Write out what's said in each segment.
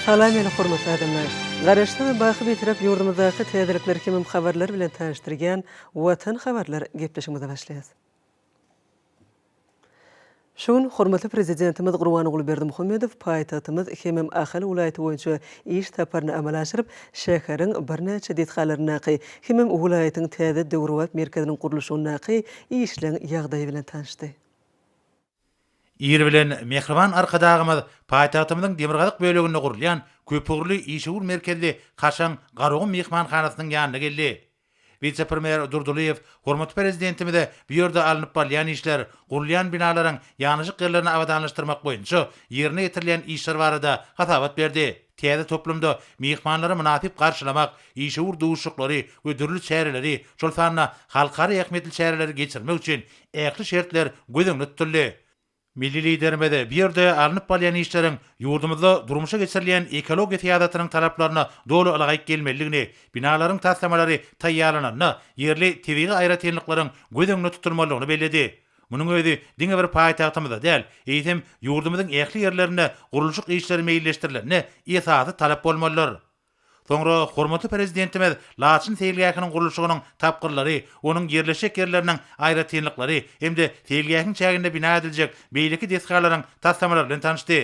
Salam meni hormatly adamlar! Garaşsyz we baky Bitarap ýurdumyzdaky täzelikler hemem habarlar bilen tanyşdyrýan Watan habarlar gepleşigimize başlaýas. Şu gün hormatly Prezidentimiz Gurbanguly Berdimuhamedow paýtagtymyz hemem Ahal welaýaty boýunça iş saparyny amala aşyryp, şäheriň birnäçe desgalaryndaky hemem welaýatyň täze döwrebap merkeziniň gurluşygyndaky işleň ýagdaýy bilen tanyşdy. Ir bilen mähriban Arkadagymyz paýtagtymyzyň demirgazyk böleginde gurulýan köpugurly işewür merkezli kaşaň Garagum myhmanhanasynyň ýanyna geldi. Wise-premýer Durdylyýew hormatly Prezidentimize bu ýerde alnyp barylýan işler, gurulýan binalaryň ýanaşyk ýerlerini abadanlaşdyrmak boýunça ýerine ýetirilýän işler barada hasabat berdi. Täze toplumda myhmanlary mynasyp garşylamak, işewür duşuşyklary we dürli çäreleri, şol sanda halkara ähmiýetli çäreleri geçirmek üçin ähli şertler göz öňünde tutuldy. Milli Liderimiz bu ýerde alnyp barylýan işleriň ýurdumyzda durmuşa geçirilýän ekologiýa syýasatynyň talaplaryna doly ylaýyk gelmelidigini, binalaryň taslamalary taýýarlananda ýerli tebigy aýratynlyklaryň göz öňünde tutulmalydygyny belledi. Munuň özi diňe bir paýtagtymyzda däl, eýsem, ýurdumyzyň ähli ýerlerinde gurluşyk işleri meýilleşdirilende esasy talap bolmalydyr. Soňra hormatly Prezidentimiz Laçyn seýilgähiniň gurluşygynyň tapgyrlary, onuň ýerleşjek ýerleriniň aýratynlyklary hem-de seýilgähiň çäginde bina ediljek beýleki desgalaryň taslamalary bilen tanyşdy.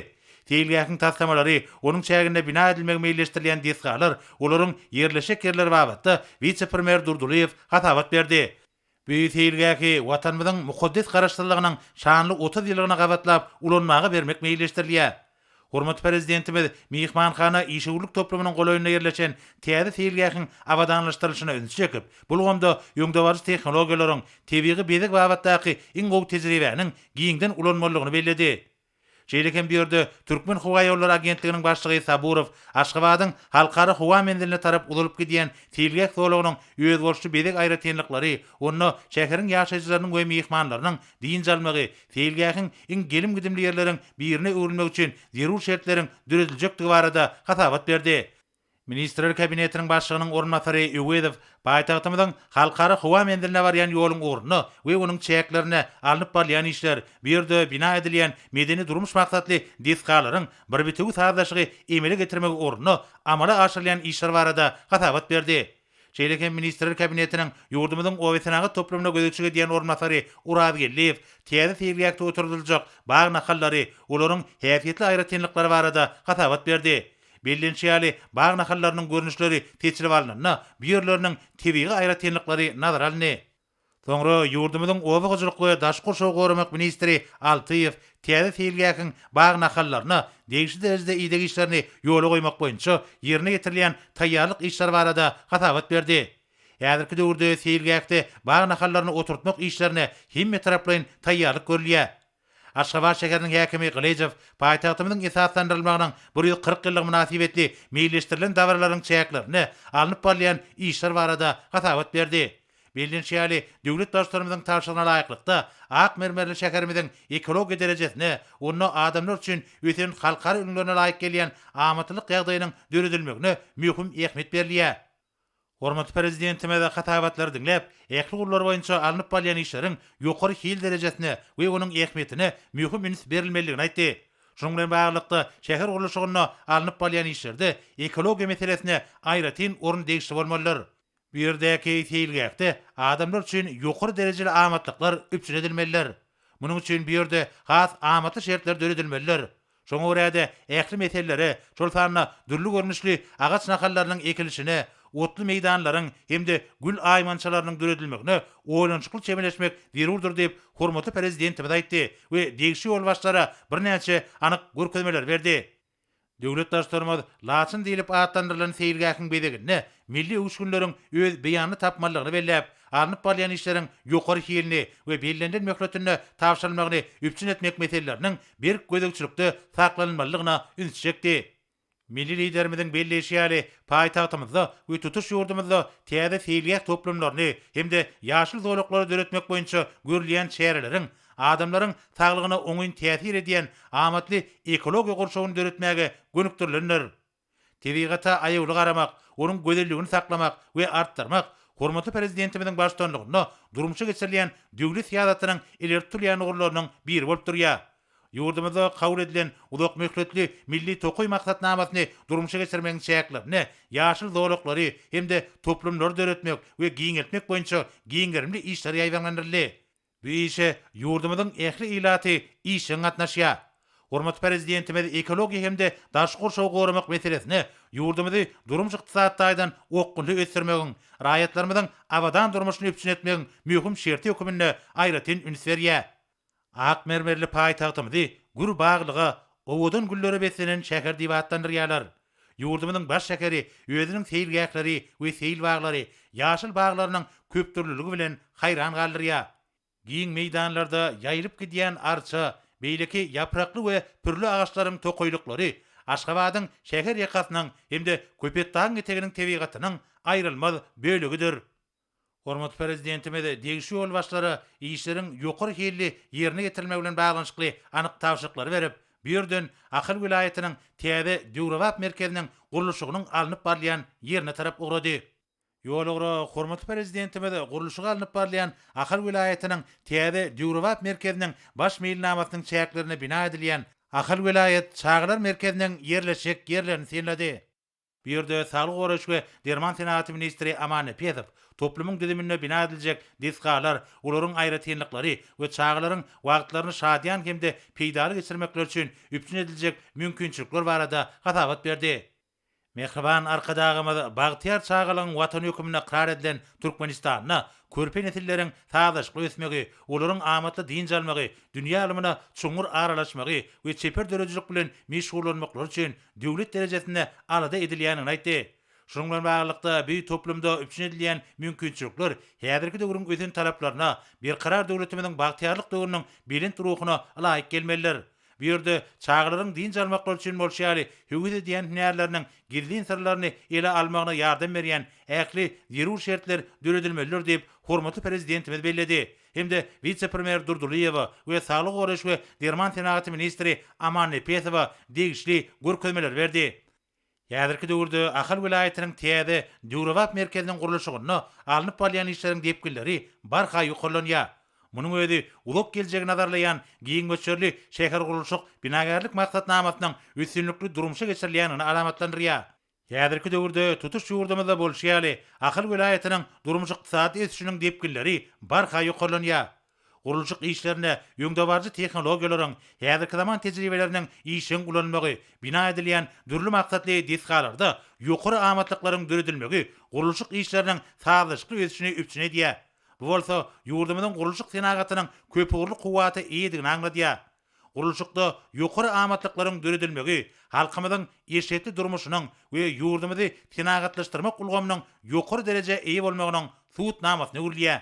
Seýilgähiň taslamalary, onuň çäginde bina edilmegi meýilleşdirilýän desgalar, olaryň ýerleşjek ýerleri babatda wise-premýer Durdylyýew hasabat berdi. Bu seýilgähi Watanymyzyň mukaddes Garaşsyzlygynyň şanly 30 ýyllygyna gabatlap ulanmaga bermek meýilleşdirilýär. Hormatly Prezidentimiz myhmanhana işewürlik toplumynyň golaýynda ýerleşen täze seýilgähiň abadanlaşdyrylyşyna ünsi çekip, bu ulgamda öňdebaryjy tehnologiýalaryň, tebigy bezeg babatdaky iň gowy tejribäniň giňden ulanmalydygyny belledi. Şeýle hem bu ýerde Türkmenhowaýollary agentliginiň başlygy Saburow Aşgabadyň Halkara howa menziline tarap uzalyp gidýän seýilgäh zolagynyň özboluşly bezeg aýratynlyklary, onda şäheriň ýaşaýjylarynyň we myhmanlarynyň dynç almagy, seýilgähiň iň gelim-gidimli ýerleriň birine öwrülmegi üçin zerur şertleriň dörediljekdigi barada hasabat berdi. Ministrler Kabinetiniň Başlygynyň orunbasary Öwezow paýtagtymyzyň Halkara howa menziline barýan ýoluň ugrunda we onuň çäklerinde alnyp barylýan işler, bu ýerde bina edilýän medeni-durmuş maksatly desgalaryň bir bitewi sazlaşygy emele getirmek ugrunda amala aşyrylýan işler barada hasabat berdi. Şeýle hem Ministrler Kabinetiniň ýurdumyzyň obasenagat toplumyna gözegçilik edýän orunbasary Urazgeldiýew täze seýilgähde oturdyljak bag nahallary, olaryň häsiýetli aýratynlyklary barada hasabat berdi. Bellenişi ýaly, bag nahallarynyň görnüşleri seçilip alnanda, bu ýerleriniň tebigy aýratynlyklary nazara alyndy. Soňra ýurdumyzyň oba hojalyk we daşky gurşawy goramak ministri Altyýew täze seýilgähiň bag nahallaryna degişli derejede ideg işlerini ýola goýmak boýunça ýerine ýetirilýän taýýarlyk işleri barada hasabat berdi. Häzirki döwürde seýilgähde bag nahallaryny oturtmak işlerine hemmetaraplaýyn taýýarlyk görülýär. Aşgabat şäheriniň häkimi Gylyjow paýtagtymyzyň esaslandyrylmagynyň 140 ýyllygy mynasybetli meýilleşdirilen dabaralaryň çäklerinde alnyp barylýan işler barada hasabat berdi. Bellenişi ýaly, döwlet Baştutanymyzyň tabşyrygyna laýyklykda, ak mermerli şäherimiziň ekologiýa derejesine, onda adamlar üçin ösen halkara ülňülerine laýyk gelýän amatlylyk ýagdaýynyň döredilmegine möhüm ähmiýet berilýär. Hormatly Prezidentimiz hasabatlary diňläp, ähli ugurlar boýunça alnyp barylýan işleriň ýokary hil derejesine we onuň ähmiýetine möhüm üns berilmelidigini aýtdy. Şunuň bilen baglylykda, şäher gurluşygynda alnyp barylýan işlerde ekologiýa meselesine aýratyn orun degişli bolmalydyr. Bu ýerdäki seýilgähde adamlar üçin ýokary derejeli amatlyklar üpjün edilmelidir. Munuň üçin bu ýerde has amatly şertler döredilmelidir. Şoňa görä-de, ähli meselelere, şol sanda dürli görnüşli agaç nahallarynyň ekilişine, otly meýdanlaryň hem-de gül aýmançalarynyň döredilmegine oýlanyşykly çemeleşmek zerurdyr diýip, hormatly Prezidentimiz aýtdy we degişli ýolbaşçylara birnäçe anyk görkezmeleri berdi. Döwlet Baştutanymyz Laçyn diýlip atlandyrylan seýilgähiň bezeginde milli öwüşginleriň öz beýanyny tapmalydygyny belläp, alnyp barylýan işleriň ýokary hilini we bellenilen möhletinde tabşyrylmagyny üpjün etmek meseleleriniň berk gözegçilikde saklanylmalydygyna ünsi çekdi. Milli Liderimiziň belleýşi ýaly, paýtagtymyzda we tutuş ýurdumyzda täze seýilgäh toplumlaryny hem-de ýaşyl zolaklary döretmek boýunça görülýän çäreleriň adamlaryň saglygyna oňyn täsir edýän amatly ekologiýa gurşawyny döretmäge gönükdirilendir. Tebigata aýawly garamak, onuň gözelligini saklamak we artdyrmak hormatly Prezidentimiziň baştutanlygynda durmuşa geçirilýän döwlet syýasatynyň ileri tutulýan ugurlarynyň biri bolup durýar. Ýurdumyzda kabul edilen uzakmöhletli Milli tokaý maksatnamasyny durmuşa geçirmegiň çäklerinde ýaşyl zolaklary hem-de toplumlary döretmek we giňeltmek boýunça giň gerimli işler ýaýbaňlandyryldy. Bu işe ýurdumyzyň ähli ilaty işjeň gatnaşýar. Hormatly Prezidentimiz ekologiýa hem-de daşky gurşawy goramak meselesine ýurdumyzy durmuş-ykdysady taýdan okgunly ösdürmegiň, raýatlarymyzyň abadan durmuşyny üpjün etmegiň möhüm şerti höküminde aýratyn üns berýär. Ak mermerli paýtagtymyzy gür baglyga, owadan güllere beslenen şäher diýip atlandyrýarlar. Ýurdumyzyň baş şäheri özüniň seýilgähleri we seýil baglary, ýaşyl baglarynyň köpdürlüligi bilen haýran galdyrýar. Giň meýdanlarda ýaýylyp gidýän arça, beýleki ýaprakly we pürli agaçlaryň tokaýlyklary Aşgabadyň şäher ýakasynyň hem-de Köpetdagyň eteginiň tebigatynyň aýrylmaz bölegidir. Hormatly Prezidentimiz degişli ýolbaşçylara işleriň ýokary hilli ýerine ýetirilmegi bilen baglanyşykly anyk tabşyryklary berip, bu ýerden Ahal welaýatynyň täze döwrebap merkeziniň gurluşygynyň alnyp barylýan ýerine tarap ugrady. Ýolugra hormatly Prezidentimiz gurluşygy alnyp barylýan Ahal welaýatynyň täze döwrebap merkeziniň baş meýilnamasynyň çäklerinde bina edilýän Ahal welaýat çagalar merkeziniň ýerleşjek ýerlerini synlady. Bu ýerde saglygy goraýyş we derman senagaty ministri Aman Nepesow toplumyň düzüminde bina ediljek desgalar, olaryň aýratynlyklary we çagalaryň wagtlaryny şadyýan hem-de peýdaly geçirmekleri üçin üpjün ediljek mümkinçilikler barada hasabat berdi. Mähriban Arkadagymyz bagtyýar çagalygyň Watany hökmünde ykrar edilen Türkmenistanda körpe nesilleriň sazlaşykly ösmegi, olaryň amatly dynç almagy, dünýä ylmyna çuňňur aralaşmagy we çeper döredijilik bilen meşgullanmaklary üçin döwlet derejesinde alada edilýändigini aýtdy. Şunuň bilen baglylykda, bu toplumda üpjün edilýän mümkinçilikler häzirki döwrüň ösen talaplaryna, Berkarar döwletimiziň bagtyýarlyk döwrüniň belent ruhuna ylaýyk gelmelidir. Bu ýerde çagalaryň dynç almaklary üçin bolşy ýaly, höwes edýän hünärleriniň gizlin syrlaryny ele almagyna ýardam berýän ähli zerur şertler döredilmelidir diýip, hormatly Prezidentimiz belledi hem-de wise-premýer Durdylyýewa we saglygy goraýyş we derman senagaty ministri Amannepesowa degişli görkezmeleri berdi. Häzirki döwürde Ahal welaýatynyň täze, döwrebap merkeziniň gurluşygynda alnyp barylýan işleriň depginleri barha ýokarlanýar. Munuň özi uzak geljegi nazarlaýan giň möçberli şähergurluşyk binagärlik maksatnamasynyň üstünlikli durmuşa geçirilýändigini alamatlandyrýar. Häzirki döwürde tutuş ýurdumyzda bolşy ýaly, Ahal welaýatynyň durmuş-ykdysady ösüşiniň depginleri barha ýokarlanýar. Gurluşyk işlerinde öňdebaryjy tehnologiýalaryň, häzirki zaman tejribeleriniň işjeň ulanylmagy, bina edilýän dürli maksatly desgalarda ýokary amatlyklaryň döredilmegi gurluşyk işleriniň sazlaşykly ösüşini üpjün edýär. Bu bolsa ýurdumyzyň gurluşyk senagatynyň köpugurly kuwwata eýedigini aňladýar. Gurluşykda ýokary amatlyklaryň döredilmegi halkymyzyň eşretli durmuşynyň we ýurdumyzy senagatlaşdyrmak ulgamynyň ýokary derejä eýe bolmagynyň subutnamasyna öwrülýär.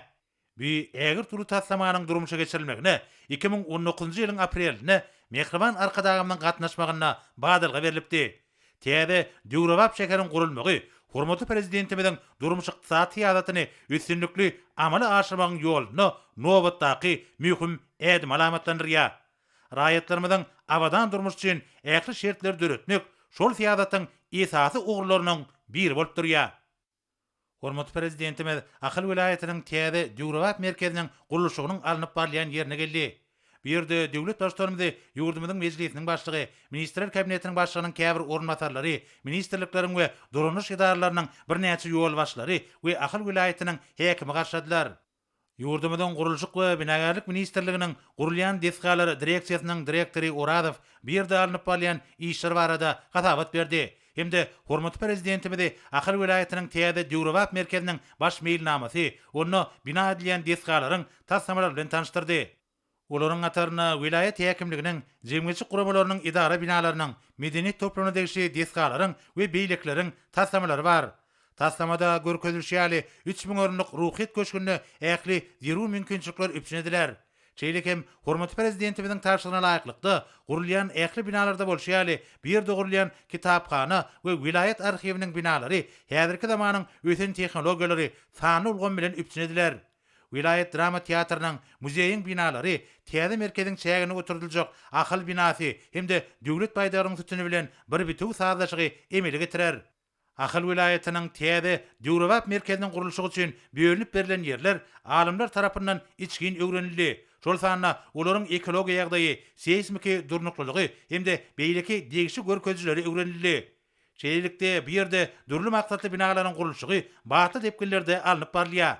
Bu ägirt uly taslamanyň durmuşa geçirilmegine 2019-njy ýylyň aprelinde mähriban Arkadagymyzyň gatnaşmagynda badalga berlipdi. Täze, döwrebap şäheriň gurulmagy hormatly Prezidentimiziň durmuş-ykdysady syýasatyny üstünlikli amala aşyrmagyň ýolunda nobatdaky möhüm ädimi alamatlandyrýar. Raýatlarymyzyň abadan durmuşy üçin ähli şertleri döretmek şol syýasatyň esasy ugurlarynyň biri bolup durýar. Hormatly Prezidentimiz Ahal welaýatynyň täze döwrebap merkeziniň gurluşygynyň alnyp barylýan ýerine geldi. Bu ýerde döwlet Baştutanymyzy ýurdumyzyň Mejlisiniň Başlygy, Ministrler Kabinetiniň Başlygynyň käbir orunbasarlary, ministrlikleriň we dolandyryş edaralarynyň birnäçe ýolbaşçylary we Ahal welaýatynyň häkimi garşyladylar. Ýurdumyzyň Gurluşyk we binagärlik ministrliginiň Gurulýan desgalar direksiýasynyň direktory Orazow bu ýerde alnyp barylýan işler barada hasabat berdi hem-de hormatly Prezidentimizi Ahal welaýatynyň täze döwrebap merkeziniň baş meýilnamasy, onda bina edilýän desgalaryň taslamalary bilen tanyşdyrdy. Olaryň hatarynda welaýat häkimliginiň, jemgyýetçilik guramalarynyň edara binalarynyň, medeniýet toplumyna degişli desgalaryň we beýlekileriň taslamalary bar. Taslamada görkezilişi ýaly, 3000 orunlyk Ruhyýet köşgünde ähli zerur mümkinçilikler üpjün ediler. Şeýle hem hormatly Prezidentimiziň tabşyrygyna laýyklykda, gurulýan ähli binalarda bolşy ýaly, bu ýerde gurulýan kitaphana we welaýat arhiwiniň binalary häzirki zamanyň ösen tehnologiýalary, sanly ulgam bilen üpjün ediler. Welaýat drama teatrynyň, muzeýiň binalary, täze merkeziň çäginde oturdyljak Ahal binasy hem-de Döwlet baýdagynyň sütüni bilen bir bitewi sazlaşygy emele getirer. Ahal welaýatynyň täze, döwrebap merkeziniň gurluşygy üçin bölünip berlen ýerler alymlar tarapyndan içgin öwrenildi. Şol sanda olaryň ekologiýa ýagdaýy, seýsmiki durnuklylygy hem-de beýleki degişli görkezijileri öwrenildi. Şeýlelikde, bu ýerde dürli maksatly binalaryň gurluşygy batly depginlerde alnyp barylýar.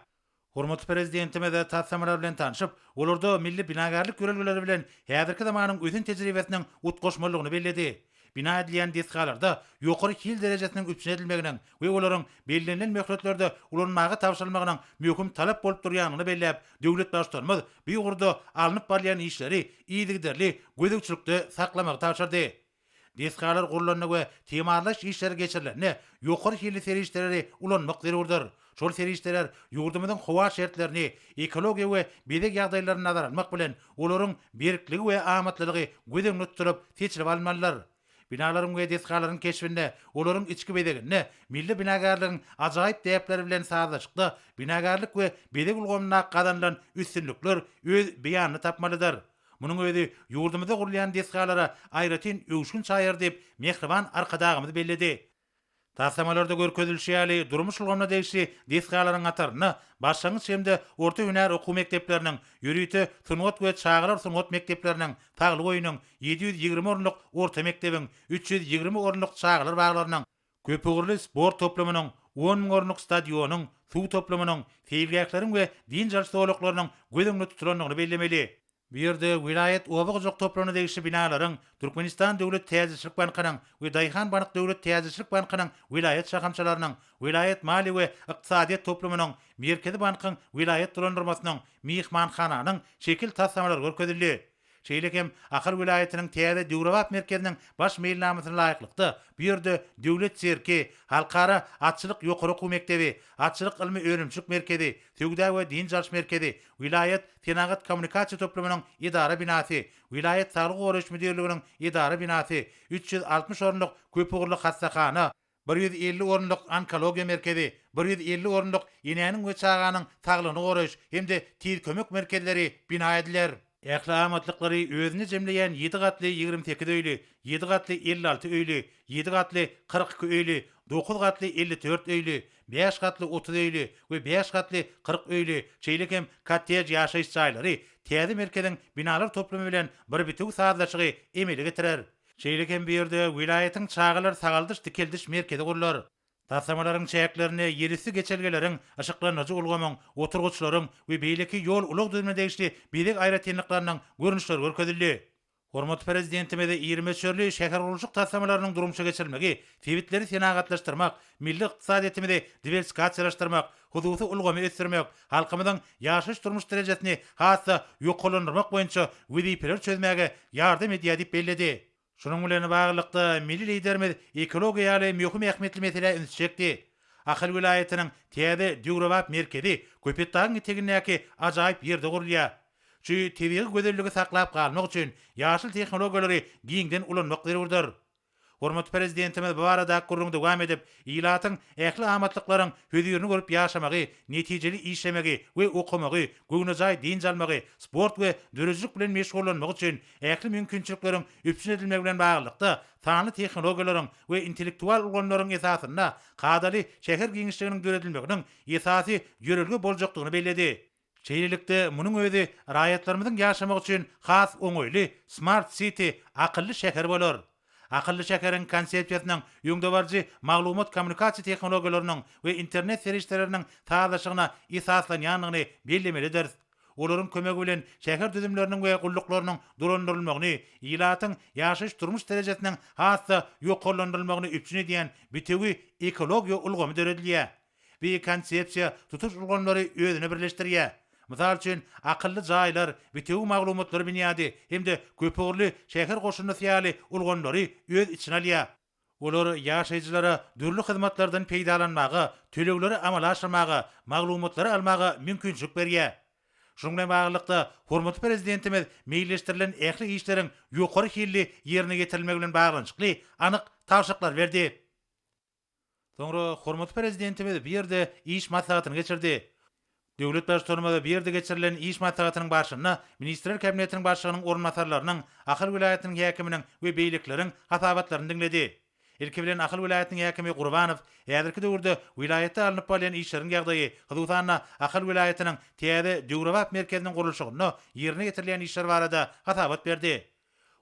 Hormatly Prezidentimiz taslamalar bilen tanşyp, olarda milli binagärlik ýörelgeleri bilen häzirki zamanyň ösen tejribesiniň utgaşmalydygyny belledi. Bina edilýän desgalarda ýokary hil derejesiniň üpjün edilmeginiň we olaryň bellenilen möhletlerde ulanmaga tabşyrylmagynyň möhüm talap bolup durýandygyny belläp, döwlet Baştutanymyz bu ugurda alnyp barylýan işleri yzygiderli gözegçilikde saklamagy tabşyrdy. Desgalar gurlanda we timarlaýyş işleri geçirilende ýokary hilli serişdeleri ulanmak zerurdyr. Şol serişdeler ýurdumyzyň howa şertlerini, ekologiýa we bezeg ýagdaýlaryny nazara almak bilen, olaryň berkligi we amatlylygy göz öňünde tutulyp seçilip alynmalydyr. Binalaryň we desgalaryň keşbinde, olaryň içki bezeginde milli binagärligiň ajaýyp däpleri bilen sazlaşykda binagärlik we bezeg ulgamynda gazanylan üstünlikler öz beýanyny tapmalydyr. Munuň özi ýurdumyzda gurulýan desgalara aýratyn öwüşgin çaýar diýip, mähriban Arkadagymyz belledi. Taslamalarda görkezilişi ýaly, durmuş ulgamyna degişli desgalaryň hatarynda başlangyç hem-de orta hünär okuw mekdepleriniň, ýörite sungat we çagalar sungat mekdepleriniň, saglyk öýüniň, 720 orunlyk orta mekdebiň, 320 orunlyk çagalar baglarynyň, köpugurly sport toplumynyň, on müň orunlyk stadionyň, suw toplumynyň, seýilgähleriň we dynç alyş zolaklarynyň göz öňünde tutulandygyny bellemeli. Bu ýerde welaýat oba hojalyk toplumyna degişli binalaryň, Türkmenistan döwlet täjirçilik bankynyň we Daýhanbank döwlet täjirçilik bankynyň welaýat şahamçalarynyň, welaýat maliýe we ykdysadyýet toplumynyň, Merkezi bankyň welaýat dolandyrmasynyň, myhmanhananyň şekil taslamalary görkezildi. Şeýle hem Ahal welaýatynyň täze döwrebap merkeziniň baş meýilnamasyna laýyklykda, bu ýerde Döwlet sirki, Halkara atçylyk ýokary okuw mekdebi, Atçylyk ylmy-önümçilik merkezi, Söwda we dynç alyş merkezi, welaýat senagat-kommunikasiýa toplumynyň edara binasy, welaýat saglygy goraýyş müdirliginiň edara binasy, 360 orunlyk köpugurly hassahana, 150 orunlyk onkologiýa merkezi, 150 orunlyk enäniň we çaganyň saglygyny goraýyş hem-de tiz kömek merkezleri bina ediler. Ähli amatlyklary özünde jemleýän ýedi gatly 28 öýli, ýedi gatly 56 öýli, ýedi gatly 42 öýli, dokuz gatly 54 öýli, bäş gatly 30 öýli we bäş gatly 40 öýli, şeýle hem kottej ýaşaýyş jaýlary täze merkeziň binalar toplumy bilen bir bitewi sazlaşygy emele getirer. Şeýle hem bu ýerde welaýatyň çagalar sagaldyş-dikeldiş merkezi gurlar. Taslamalaryň çäklerinde ýerüsti geçelgeleriň, yşyklandyryjy ulgamyň, oturgyçlaryň we beýleki ýol-ulag düzümine degişli bezeg aýratynlyklarynyň görnüşleri görkezildi. Hormatly Prezidentimiz iri möçberli şähergurluşyk taslamalarynyň durmuşa geçirilmegi sebitleri senagatlaşdyrmak, milli ykdysadyýetimizi diwersifikasiýalaşdyrmak, hususy ulgamy ösdürmek, halkymyzyň ýaşaýyş-durmuş derejesini has-da ýokarlandyrmak boýunça wezipeleri çözmäge ýardam edýär diýip belledi. Şunuň bilen baglylykda, milli Liderimiz ekologiýa ýaly möhüm ähmiýetli meselä ünsi çekdi. Ahal welaýatynyň täze döwrebap merkezi Köpetdagyň etegindäki ajaýyp ýerde gurulýar. Şu tebigy gözelligi saklap galmak üçin ýaşyl tehnologiýalary giňden ulanmak zerurdyr. Hormatly Prezidentimiz bu baradaky gürrüňi dowam edip, ilatyň ähli amatlyklaryň hözirini görüp ýaşamagy, netijeli işlemegi we okamagy, göwnejaý dynç almagy, sport we döredijilik bilen meşgullanmagy üçin ähli mümkinçilikleriň üpjün edilmegi bilen baglylykda, sanly tehnologiýalaryň we intellektual ulgamlaryň esasynda kadaly şäher giňişliginiň döredilmeginiň esasy ýörelge boljakdygyny belledi. Şeýlelikde, munuň özi raýatlarymyzyň ýaşamagy üçin has oňaýly Smart City akylly şäher bolar. Akylly şäheriň konsepsiýasynyň öňdebaryjy maglumat-kommunikasiýa tehnologiýalarynyň we internet serişdeleriniň sazlaşygyna esaslanýandygyny bellemelidiris. Olaryň kömegi bilen şäher düzümleriniň we gulluklarynyň dolandyrylmagyny, ilatyň ýaşaýyş-durmuş derejesiniň has-da ýokarlandyrylmagyny üpjün edýän bitewi ekologiýa ulgamy döredilýär. Bu konsepsiýa tutuş ulgamlary özüne birleşdirýär. Mysal üçin, akylly jaýlar, bitewi maglumatlar binýady hem-de köpugurly şäher goşundysy ýaly ulgamlary öz içine alýar. Olar ýaşaýjylara dürli hyzmatlardan peýdalanmaga, tölegleri amala aşyrmaga, maglumatlary almaga mümkinçilik berýär. Şunuň bilen baglylykda, hormatly Prezidentimiz meýilleşdirilen ähli işleriň ýokary hilli ýerine ýetirilmegi bilen baglanyşykly anyk tabşyryklary berdi. Soňra hormatly Prezidentimiz bu ýerde iş maslahatyny geçirdi. Döwlet Baştutanymyz bu ýerde geçirilen iş maslahatynyň barşynda Ministrler Kabinetiniň Başlygynyň orunbasarlarynyň, Ahal welaýatynyň häkiminiň we beýlekileriň hasabatlaryny diňledi. Ilki bilen Ahal welaýatynyň häkimi Gurbanow häzirki döwürde welaýatda alnyp barylýan işleriň ýagdaýy, hususan-da, Ahal welaýatynyň täze döwrebap merkeziniň gurluşygynda ýerine ýetirilýän işler barada hasabat berdi.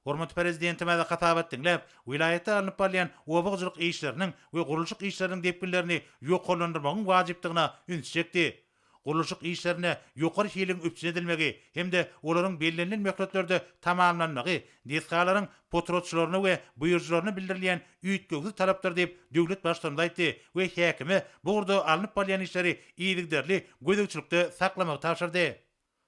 Hormatly Prezidentimiz hasabat diňläp, welaýatda alnyp barylýan oba hojalyk işleriniň we gurluşyk işleriniň depginlerini ýokarlandyrmagyň wajypdygyna ünsi çekdi. Gurluşyk işlerinde ýokary hiliň üpjün edilmegi hem-de olaryň bellenilen möhletlerde tamamlanmagy desgalaryň potratçylaryna we buýrujylaryna bildirilýän üýtgewsiz talapdyr diýip, döwlet Baştutanymyz aýtdy we häkime bu ugurda alnyp barylýan işleri yzygiderli gözegçilikde saklamagy tabşyrdy.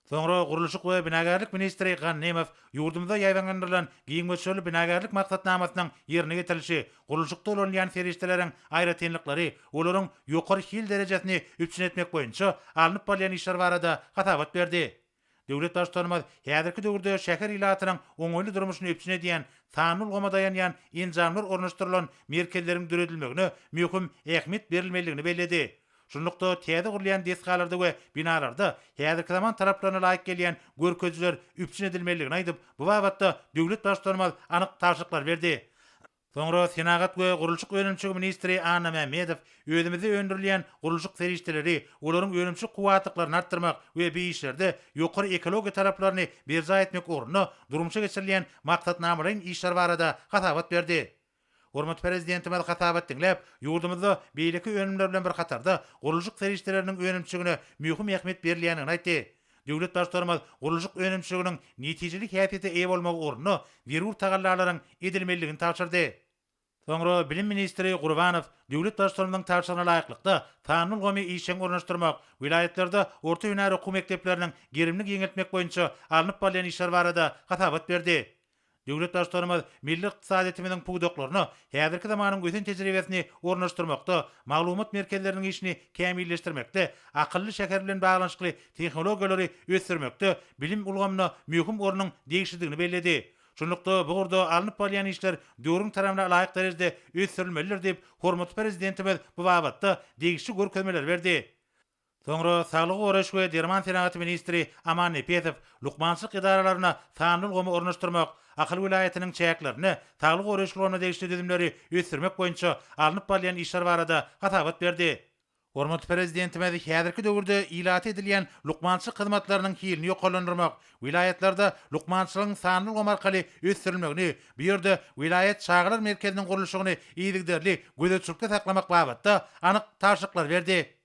Soňra gurluşyk we binagärlik ministri Gannymow ýurdumyzda ýaýbaňlandyrylan giň möçberli binagärlik maksatnamasynyň ýerine ýetirilişi, gurluşykda ulanylýan serişdeleriň aýratynlyklary, olaryň ýokary hil derejesini üpjün etmek boýunça alnyp barylýan işler barada hasabat berdi. Döwlet Baştutanymyz häzirki döwürde şäher ilatynyň oňaýly durmuşyny üpjün edýän, sanly ulgama daýanýan enjamlar ornaşdyrylan merkezleriň döredilmegine möhüm ähmiýet berilmelidigini belledi. Şunlukda, täze gurulýan desgalarda we binalarda häzirki zaman talaplaryna laýyk gelýän görkezijiler üpjün edilmelidigini aýdyp, bu babatda döwlet Baştutanymyz anyk tabşyryklary berdi. Soňra senagat we gurluşyk önümçiligi ministri Anna Mämmedow özümizde öndürilýän gurluşyk serişdeleri, olaryň önümçilik kuwwatlyklaryny artdyrmak we bu işlerde ýokary ekologiýa talaplaryny berjaý etmek ugrunda durmuşa geçirilýän maksatnamalaýyn işler barada hasabat berdi. Hormatly Prezidentimiz hasabat diňläp, ýurdumyzda beýleki önümler bilen bir hatarda gurluşyk serişdeleriniň önümçiligine möhüm ähmiýet berilýändigini aýtdy. Döwlet Baştutanymyz gurluşyk önümçiliginiň netijeli häsiýete eýe bolmagy ugrunda zerur tagallalaryň edilmelidigini tabşyrdy. Soňra bilim ministri Gurbanow döwlet Baştutanymyzyň tabşyrygyna laýyklykda, sanly ulgamy işjeň ornaşdyrmak, welaýatlarda orta hünär okuw mekdepleriniň gerimini giňeltmek boýunça alnyp barylýan işler barada hasabat berdi. Döwlet Baştutanymyz milli ykdysadyýetimiziň pudaklaryna häzirki zamanyň ösen tejribesini ornaşdyrmakda, maglumat merkezleriniň işini kämilleşdirmekde, akylly şäher bilen baglanyşykly tehnologiýalary ösdürmekde bilim ulgamyna möhüm ornuň degişlidigini belledi. Şunlukda, bu ugurda alnyp barylýan işler döwrüň talabyna laýyk derejede ösdürilmelidir diýip, hormatly Prezidentimiz bu babatda degişli görkezmeleri berdi. Soňra saglygy goraýyş we derman senagaty ministri Aman Nepesow lukmançylyk edaralaryna sanly ulgamy ornaşdyrmak, Ahal welaýatynyň çäklerinde saglygy goraýyş ulgamyna degişli düzümleri ösdürmek boýunça alnyp barylýan işler barada hasabat berdi. Hormatly Prezidentimiz häzirki döwürde ilata edilýän lukmançylyk hyzmatlarynyň hilini ýokarlandyrmak, welaýatlarda lukmançylygyň sanly ulgam arkaly ösdürilmegini, bu ýerde welaýat çagalar merkeziniň gurluşygyny yzygiderli gözegçilikde saklamak babatda anyk tabşyryklary berdi.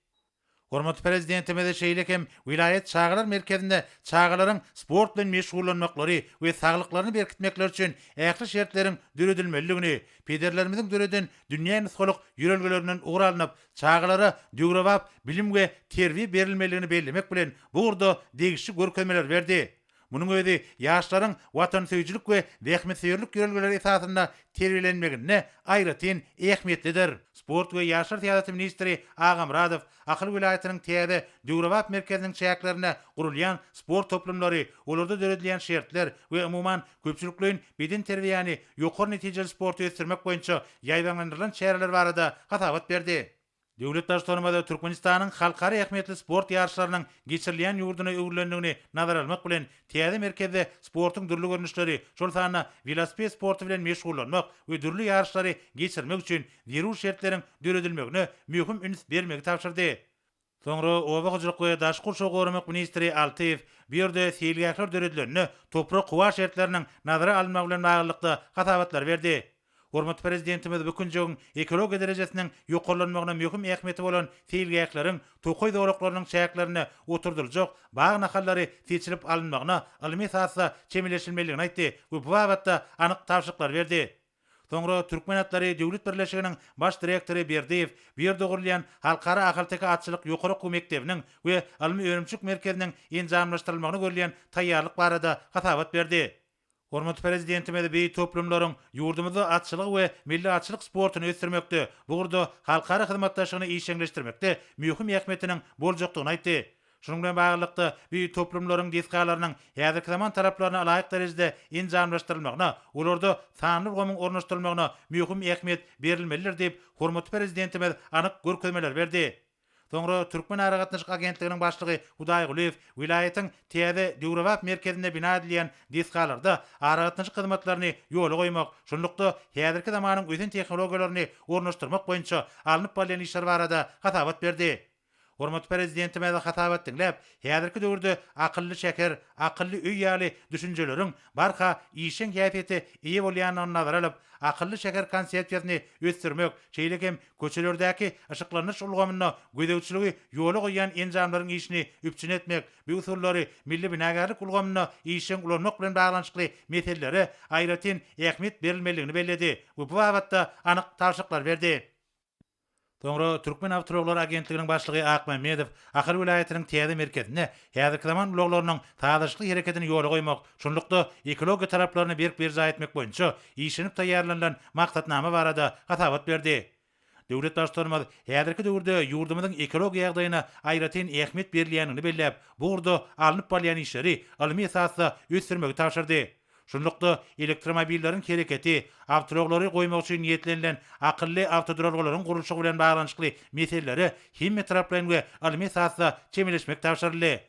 Hormatly Prezidentimiz şeýle hem welaýat çagalar merkezinde çagalaryň sport bilen meşgullanmaklary we saglyklaryny berkitmekleri üçin ähli şertleriň döredilmelidigini, pederlerimiziň döreden dünýä nusgalyk ýörelgelerinden ugur alnyp, çagalara döwrebap bilim we terbiýe berilmelidigini bellemek bilen, bu ugurda degişli görkezmeleri berdi. Munuň özi ýaşlaryň watansöýüjilik we zähmetsöýerlik ýörelgeleri esasynda terbiýelenmeginde aýratyn ähmiýetlidir. Sport we ýaşlar syýasaty ministri Aga Myradow Ahal welaýatynyň täze, döwrebap merkeziniň çäklerinde gurulýan sport toplumlary, olarda döredilýän şertler we umuman, köpçülikleýin bedenterbiýäni, ýokary netijeli sporty ösdürmek boýunça ýaýbaňlandyrylan çäreler barada hasabat berdi. Döwlet Baştutanymyz Türkmenistanyň halkara ähmiýetli sport ýaryşlarynyň geçirilýän ýurduna öwrülendigini nazara almak bilen, täze merkezde sportuň dürli görnüşleri, şol sanda welosiped sporty bilen meşgullanmak we dürli ýaryşlary geçirmek üçin zerur şertleriň döredilmegine möhüm üns bermegi tabşyrdy. Soňra oba hojalyk we daşky gurşawy goramak ministri Altyýew bu ýerde seýilgähler döredilende toprak-howa şertleriniň nazara alynmagy bilen baglylykda hasabatlary berdi. Hormatly Prezidentimiz bu künjegiň ekologiýa derejesiniň ýokarlanmagyna möhüm ähmiýeti bolan seýilgähleriň tokaý zolaklarynyň çäklerinde oturdyljak bag nahallary seçilip alynmagyna ylmy esasda çemeleşilmelidigini aýtdy we bu babatda anyk tabşyryklary berdi. Soňra Türkmen atlary döwlet birleşiginiň baş direktory Berdiýew bu ýerde gurulýan Halkara ahalteke atçylyk ýokary okuw mekdebiniň we ylmy-önümçilik merkeziniň enjamlaşdyrylmagyna görülýän taýýarlyk barada hasabat berdi. Hormatly Prezidentimiz bu toplumlaryň ýurdumyzda atçylygy we milli atçylyk sportuny ösdürmekde, bu ugurda halkara hyzmatdaşlygyny işjeňleşdirmekde möhüm ähmiýetiniň boljakdygyny aýtdy. Şunuň bilen baglylykda, bu toplumlaryň desgalarynyň häzirki zaman talaplaryna laýyk derejede enjamlaşdyrylmagyna, olarda sanly ulgamyň ornaşdyrylmagyna möhüm ähmiýet berilmelidir diýip, hormatly Prezidentimiz anyk görkezmeleri berdi. Soňra Türkmenaragatnaşyk agentliginiň başlygy Hudaýgulyýew welaýatyň täze döwrebap merkezinde bina edilýän desgalarda aragatnaşyk hyzmatlaryny ýola goýmak, şunlukda häzirki zamanyň ösen tehnologiýalaryny ornaşdyrmak boýunça alnyp barylýan işler barada hasabat berdi. Hormatly Prezidentimiz hasabat diňläp, häzirki döwürde akylly şäher, akylly öý ýaly düşünjeleriň barha işjeň häsiýete eýe bolýandygyny nazara alyp, akylly şäher konsepsiýasyny ösdürmek, şeýle hem köçelerdäki yşyklandyryş ulgamynda gözegçiligi ýola goýýan enjamlaryň işini üpjün etmek, bu usullary milli binagärlik ulgamynda işjeň ulanmak bilen baglanyşykly meselelere aýratyn ähmiýet berilmelidigini belledi we bu babatda anyk tabşyryklary berdi. Soňra Türkmenawtoulaglary agentliginiň başlygy Akmämmedow Ahal welaýatynyň täze merkezinde häzirki zaman ulaglarynyň sazlaşykly hereketini ýola goýmak, şunlukda, ekologiýa talaplaryny berk berjaý etmek boýunça işlenip taýýarlanylan maksatnama barada hasabat berdi. Döwlet Baştutanymyz häzirki döwürde ýurdumyzyň ekologiýa ýagdaýyna aýratyn ähmiýet berilýändigini belläp, bu ugurda alnyp barylýan işleri ylmy esasda ösdürmegi tabşyrdy. Şunlukda, elektromobilleriň hereketi, awtoulaglary goýmak üçin niýetlenilen akylly awtoduralgalaryň gurluşygy bilen baglanyşykly meselelere hemmetaraplaýyn we ylmy esasda çemeleşmek tabşyryldy.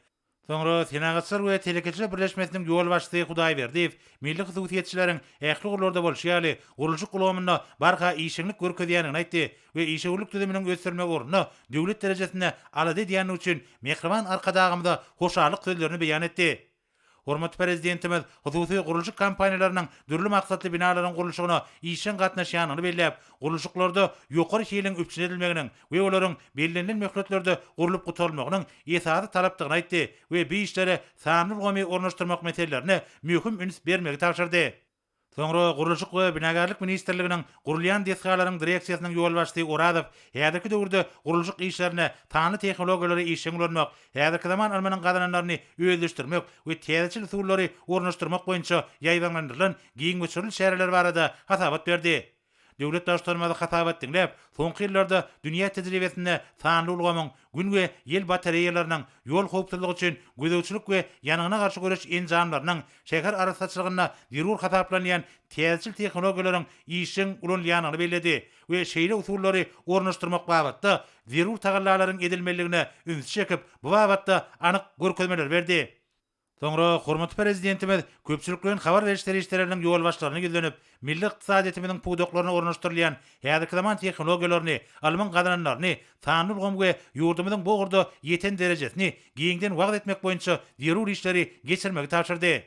Soňra Senagatçylar we telekeçiler birleşmesiniň ýolbaşçysy Hudaýberdiýew milli hususyýetçileriň ähli ugurlarda bolşy ýaly, gurluşyk ulgamynda barha işjeňlik görkezýändigini aýtdy we işewürlik düzüminiň ösdürilmegi ugrunda döwlet derejesinde alada edýändigi üçin mähriban Arkadagymyza hoşallyk sözlerini beýan etdi. Hormatly Prezidentimiz hususy gurluşyk kompaniýalarynyň dürli maksatly binalaryň gurluşygyna işjeň gatnaşýandygyny belläp, gurluşyklarda ýokary hiliň üpjün edilmeginiň we olaryň bellenilen möhletlerde gurlup gutarylmagynyň esasy talapdygyny aýtdy we bu işlere sanly ulgamy ornaşdyrmak meselelerine möhüm üns bermegi tabşyrdy. Soňra Gurluşyk we binagärlik ministrliginiň Gurulýan desgalaryň direksiýasynyň ýolbaşçysy Orazow häzirki döwürde gurluşyk işlerinde sanly tehnologiýalary işjeň ulanmak, häzirki zaman ylmynyň gazananlaryny özleşdirmek we täzeçil usullary ornaşdyrmak boýunça ýaýbaňlandyrylan giň möçberli çäreler barada hasabat berdi. Döwlet Baştutanymyz hasabat diňläp, soňky ýyllarda dünýä tejribesinde sanly ulgamyň, Gün we ýel batareýalarynyň, ýol howpsuzlygy üçin gözegçilik we ýangyna garşy göreş enjamlarynyň, şäher arassaçylygynda zerur hasaplanýan täzeçil tehnologiýalaryň işjeň ulanylýandygyny belledi we şeýle usullary ornaşdyrmak babatda zerur tagallalaryň edilmelidigine ünsi çekip, bu babatda anyk görkezmeleri berdi. Soňra hormatly Prezidentimiz köpçülikleýin habar beriş serişdeleriniň ýolbaşçylaryna ýüzlenip, milli ykdysadyýetimiziň pudaklaryna ornaşdyrylýan häzirki zaman tehnologiýalaryny, ylmyň gazananlaryny, sanly ulgam we ýurdumyzyň bu ugurda ýeten derejesini giňden wagyz etmek boýunça zerur işleri geçirmegi tabşyrdy.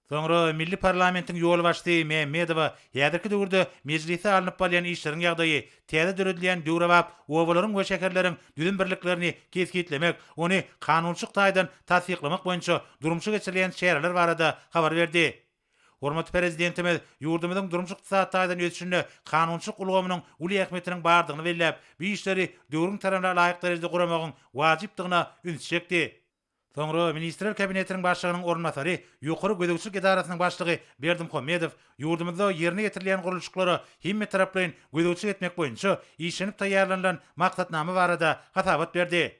Soňra milli parlamentiň ýolbaşçysy Mämmedowa häzirki döwürde Mejlisde alnyp barylýan işleriň ýagdaýy, täze döredilýän döwrebap obalaryň we şäherleriň düzüm birliklerini kesgitlemek, ony kanunçylyk taýdan tassyklamak boýunça durmuşa geçirilýän çäreler barada habar berdi. Hormatly Prezidentimiz ýurdumyzyň durmuş-ykdysady taýdan ösüşinde kanunçylyk ulgamynyň uly ähmiýetiniň bardygyny belläp, bu işleri döwrüň talabyna laýyk derejede guramagyň wajypdygyna ünsi çekdi. Soňra Ministrler Kabinetiniň Başlygynyň orunbasary, Ýokary gözegçilik edarasynyň başlygy Berdimuhamedow ýurdumyzda ýerine ýetirilýän gurluşyklara hemmetaraplaýyn gözegçilik etmek boýunça işlenip taýýarlanylan maksatnama barada hasabat berdi.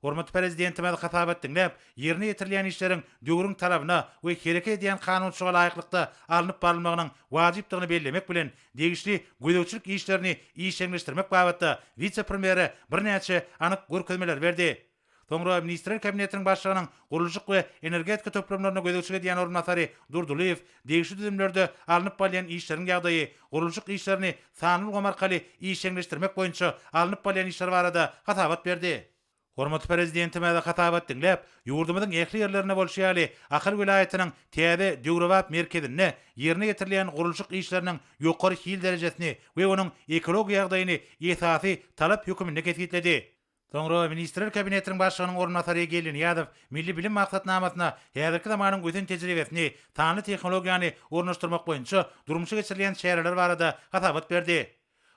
Hormatly Prezidentimiz hasabat diňläp, ýerine ýetirilýän işleriň döwrüň talabyna we hereket edýän kanunçylyga laýyklykda alnyp barylmagynyň wajypdygyny bellemek bilen, degişli gözegçilik işlerini işjeňleşdirmek babatda wise-premýere birnäçe anyk görkezmeleri berdi. Soňra Ministrler Kabinetiniň Başlygynyň gurluşyk we energetika toplumlaryna gözegçilik edýän orunbasary Durdylyýew degişli düzümlerde alnyp barylýan işleriň ýagdaýy, gurluşyk işlerini sanly ulgam arkaly işjeňleşdirmek boýunça alnyp barylýan işler barada hasabat berdi. Hormatly Prezidentimiz hasabat diňläp, ýurdumyzyň ähli ýerlerinde bolşy ýaly, Ahal welaýatynyň täze döwrebap merkezinde ýerine ýetirilýän gurluşyk işleriniň ýokary hil derejesini we onuň ekologiýa ýagdaýyny esasy talap höküminde kesgitledi. Soňra Ministrler Kabinetiniň Başlygynyň orunbasary Geldi Nyýazow Milli bilim maksatnamasyna häzirki zamanyň ösen tejribesini, sanly tehnologiýany ornaşdyrmak boýunça durmuşa geçirilýän çäreler barada hasabat berdi.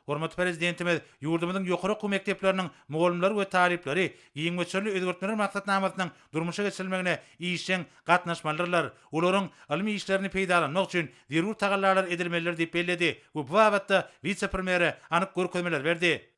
Hormatly Prezidentimiz ýurdumyzyň ýokary okuw mekdepleriniň mugallymlary we talyplary giň möçberli özgertmeler maksatnamasynyň durmuşa geçirilmegine işjeň gatnaşmalydyrlar, olaryň ylmy işlerini peýdalanmak üçin zerur tagallalar edilmelidir diýip belledi we bu babatda wise-premýere anyk görkezmeleri berdi.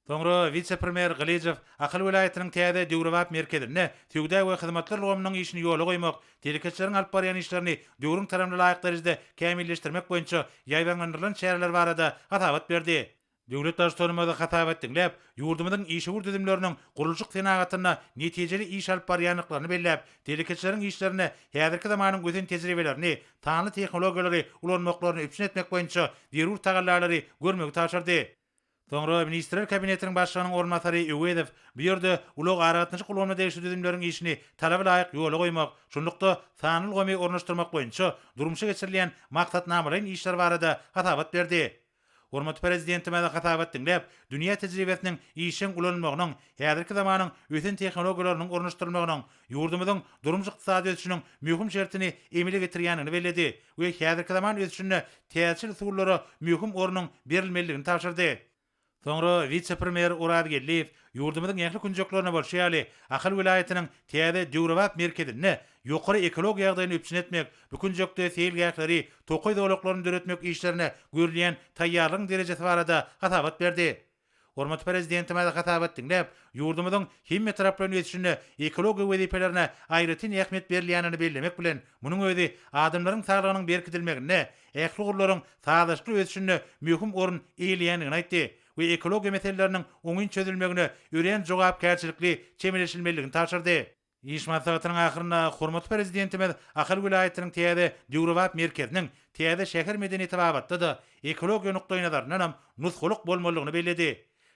Soňra wise-premýer Gylyjow Ahal welaýatynyň täze döwrebap merkezinde söwda we hyzmatlar ulgamynyň işini ýola goýmak, telekeçileriň alyp barýan işlerini döwrüň talabyna laýyk derejede kämilleşdirmek boýunça ýaýbaňlandyrylan çäreler barada hasabat berdi. Döwlet Baştutanymyz hasabat diňläp, ýurdumyzyň işewür düzümleriniň gurluşyk senagatynda netijeli iş alyp barýandyklaryny belläp, telekeçileriň işlerinde häzirki zamanyň ösen tejribelerini, sanly tehnologiýalary ulanmaklaryny üpjün etmek boýunça zerur tagallalary görmegi tabşyrdy. Soňra Ministrler Kabinetiniň Başlygynyň orunbasary Öwezow bu ýerde ulag-aragatnaşyk ulgamyna degişli düzümleriň işini talaba laýyk ýola goýmak, şunlukda, sanly ulgamy ornaşdyrmak boýunça durmuşa geçirilýän maksatnamalaýyn işler barada hasabat berdi. Hormatly Prezidentimiz hasabat diňläp, dünýä tejribesiniň işjeň ulanylmagynyň, häzirki zamanyň ösen tehnologiýalarynyň ornaşdyrylmagynyň ýurdumyzyň durmuş-ykdysady ösüşiniň möhüm şertini emele getirýändigini belledi we häzirki zaman ösüşinde täzeçil usullara möhüm ornuň berilmelidigini tabşyrdy. Soňra wise-premýer Oraz Geldiýew ýurdumyzyň ähli künjeklerinde bolşy ýaly, Ahal welaýatynyň täze döwrebap merkezinde ýokary ekologiýa ýagdaýyny üpjün etmek, bu künjekde seýilgähleri, tokaý zolaklaryny döretmek işlerine görülýän taýýarlygyň derejesi barada hasabat berdi. Hormatly Prezidentimiz hasabat diňläp, ýurdumyzyň hemmetaraplaýyn ösüşinde ekologiýa wezipelerine aýratyn ähmiýet berilýändigini bellemek bilen, munuň özi adamlaryň saglygynyň berkidilmeginde, ähli ugurlaryň sazlaşykly ösüşinde möhüm orun eýeleýändigini aýtdy we ekologiýa meseleleriniň oňyn çözülmegine örän jogapkärçilikli çemeleşilmelidigini tabşyrdy. Iş maslahatynyň ahyrynda hormatly Prezidentimiz Ahal welaýatynyň täze döwrebap merkeziniň täze şäher medeniýeti babatda-da, ekologiýa nukdaýnazaryndanam nusgalyk bolmalydygyny belledi.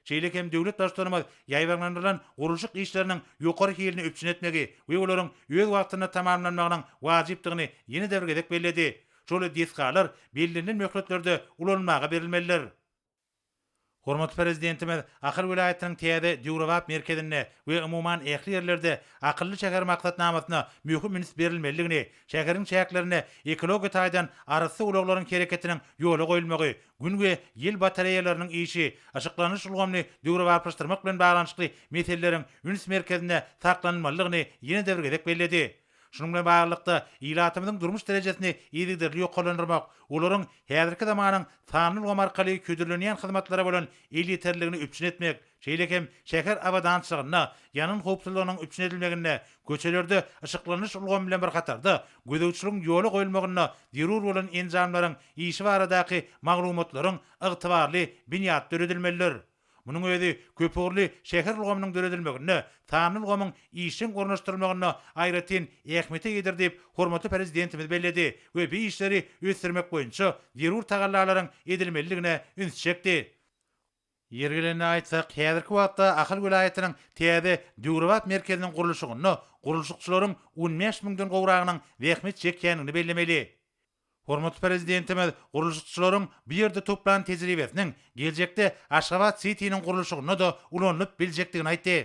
Şeýle hem döwlet Baştutanymyz ýaýbaňlandyrylan gurluşyk işleriniň ýokary hilini üpjün etmegi we olaryň öz wagtynda tamamlanmagynyň wajypdygyny ýene-de bir gezek belledi. Şol desgalar bellenilen möhletlerde ulanylmaga berilmelidir. Hormatly Prezidentimiz Ahal welaýatynyň täze döwrebap merkezinde we umuman ähli ýerlerde Akylly şäher maksatnamasyna möhüm üns berilmelidigini, şäheriň çäklerinde ekologiýa taýdan arassa ulaglaryň hereketiniň ýola goýulmagy, Gün we ýel batareýalarynyň işi, yşyklanyş ulgamyny döwrebaplaşdyrmak bilen baglanyşykly meseleleriň üns merkezinde saklanylmalydygyny ýene-de bir gezek belledi. Şunuň bilen baglylykda, ilatymyzyň durmuş derejesini yzygiderli ýokarlandyrmak, olaryň häzirki zamanyň sanly ulgamy arkaly hödürlenýän hyzmatlara bolan elýeterliligini üpjün etmek, Şeýle hem şäher abadançylygynda, ýangyn howpsuzlygynyň üpjün edilmeginde, köçelerde yşyklanyş ulgamy bilen bir hatarda, gözegçiligiň ýola goýulmagynda zerur bolan enjamlaryň işi baradaky maglumatlaryň ygtybarly binýady döredilmelidir. Munuň özi köpugurly şäher ulgamynyň döredilmeginde, sanly ulgamyň işjeň ornaşdyrylmagynda aýratyn ähmiýete eýedir diýip, hormatly Prezidentimiz belledi we bu işleri ösdürmek boýunça zerur tagallalaryň edilmelidigine ünsi çekdi. Ýeri gelende aýtsak, häzirki wagtda Ahal welaýatynyň täze döwrebap merkeziniň gurluşygynda gurluşykçylaryň on bäş müňden gowragynyň zähmet çekýändigini bellemeli. Hormatly Prezidentimiz gurluşykçylaryň bu ýerde toplan tejribesiniň geljekde Aşgabat-sitiniň gurluşygynda-da ulanylyp biljekdigini aýtdy.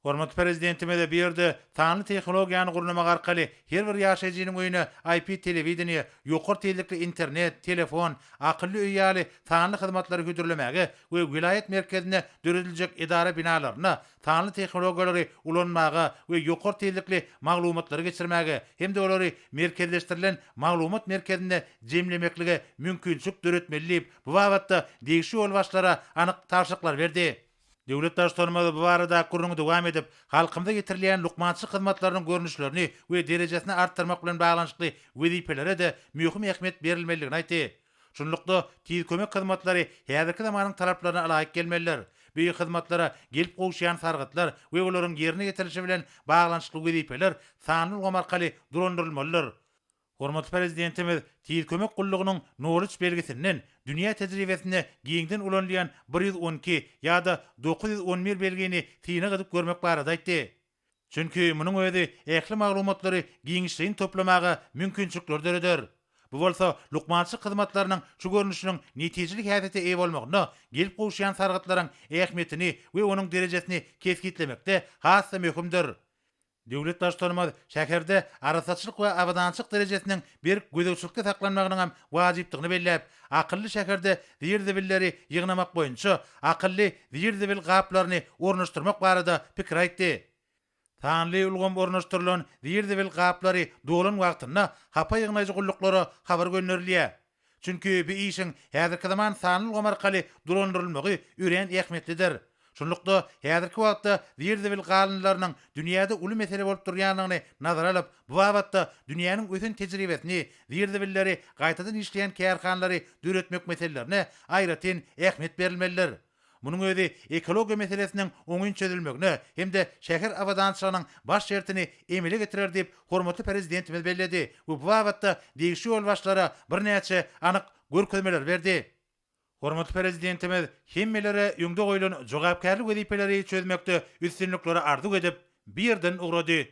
Hormatly Prezidentimiz bu ýerde sanly tehnologiýany gurnamak arkaly her bir ýaşaýjynyň öýüne IP-telewideniýe, ýokary tizlikli internet, telefon, akylly öý ýaly sanly hyzmatlary hödürlemäge we welaýat merkezinde dörediljek edara binalarynda sanly tehnologiýalary ulanmaga we ýokary tizlikli maglumatlary geçirmäge hem-de olary merkezleşdirilen maglumat merkezinde jemlemeklige mümkinçilik döretmeli diýip, bu babatda degişli ýolbaşçylara anyk tabşyryklary berdi. Döwlet Baştutanymyz bu barada gürrüňi dowam edip, halkymyza ýetirilýän lukmançylyk hyzmatlarynyň görnüşlerini we derejesini artdyrmak bilen baglanyşykly wezipelere-de möhüm ähmiýet berilmelidigini aýtdy. Şunlukda, Tiz kömek hyzmatlary häzirki zamanyň talaplaryna ylaýyk gelmelidir. Bu hyzmatlara gelip gowuşýan sargytlar we olaryň ýerine ýetirilişi bilen baglanyşykly wezipeler sanly ulgam arkaly dolandyrylmalydyr. Hormatly Prezidentimiz Tiz kömek gullugynyň nol üç belgisinden dünýä tejribesinde giňden ulanylýan 112 ýa-da 911 belgini synag edip görmek barada aýtdy. Çünki munuň özi ähli maglumatlary giňişleýin toplamaga mümkinçilikleri döreder. Bu bolsa lukmançylyk hyzmatlarynyň şu görnüşiniň netijeli häsiýete eýe bolmagynda gelip gowuşýan sargytlaryň ähmiýetini we onuň derejesini kesgitlemekde has-da möhümdir. Döwlet Baştutanymyz şäherde arassaçylyk we abadançylyk derejesiniň berk gözegçilikde saklanmagynyň hem wajypdygyny belläp, akylly şäherde zir-zibilleri ýygnamak boýunça akylly zir-zibil gaplaryny ornaşdyrmak barada pikir aýtdy. Sanly ulgam ornaşdyrylan zir-zibil gaplary dolan wagtynda hapa ýygnaýjy gulluklara habar gönderilýär. Çünki bu işiň häzirki zaman sanly ulgam arkaly dolandyrylmagy örän ähmiýetlidir. Şunlukda, häzirki wagtda zir-zibil galyndylarynyň dünýäde uly mesele bolup durýandygyny nazara alyp, bu babatda dünýäniň ösen tejribesini, zir-zibilleri gaýtadan işleýän kärhanalary döretmek meselelerine aýratyn ähmiýet berilmelidir. Munuň özi ekologiýa meselesiniň oňyn çözülmegine hem-de şäher abadançylygynyň baş şertini emele getirer diýip, hormatly Prezidentimiz belledi we bu babatda degişli ýolbaşçylara birnäçe anyk görkezmeleri berdi. Hormatly Prezidentimiz hemmelere öňde goýlan jogapkärli wezipeleri çözmekde üstünlikleri arzuw edip, bu ýerden ugrady.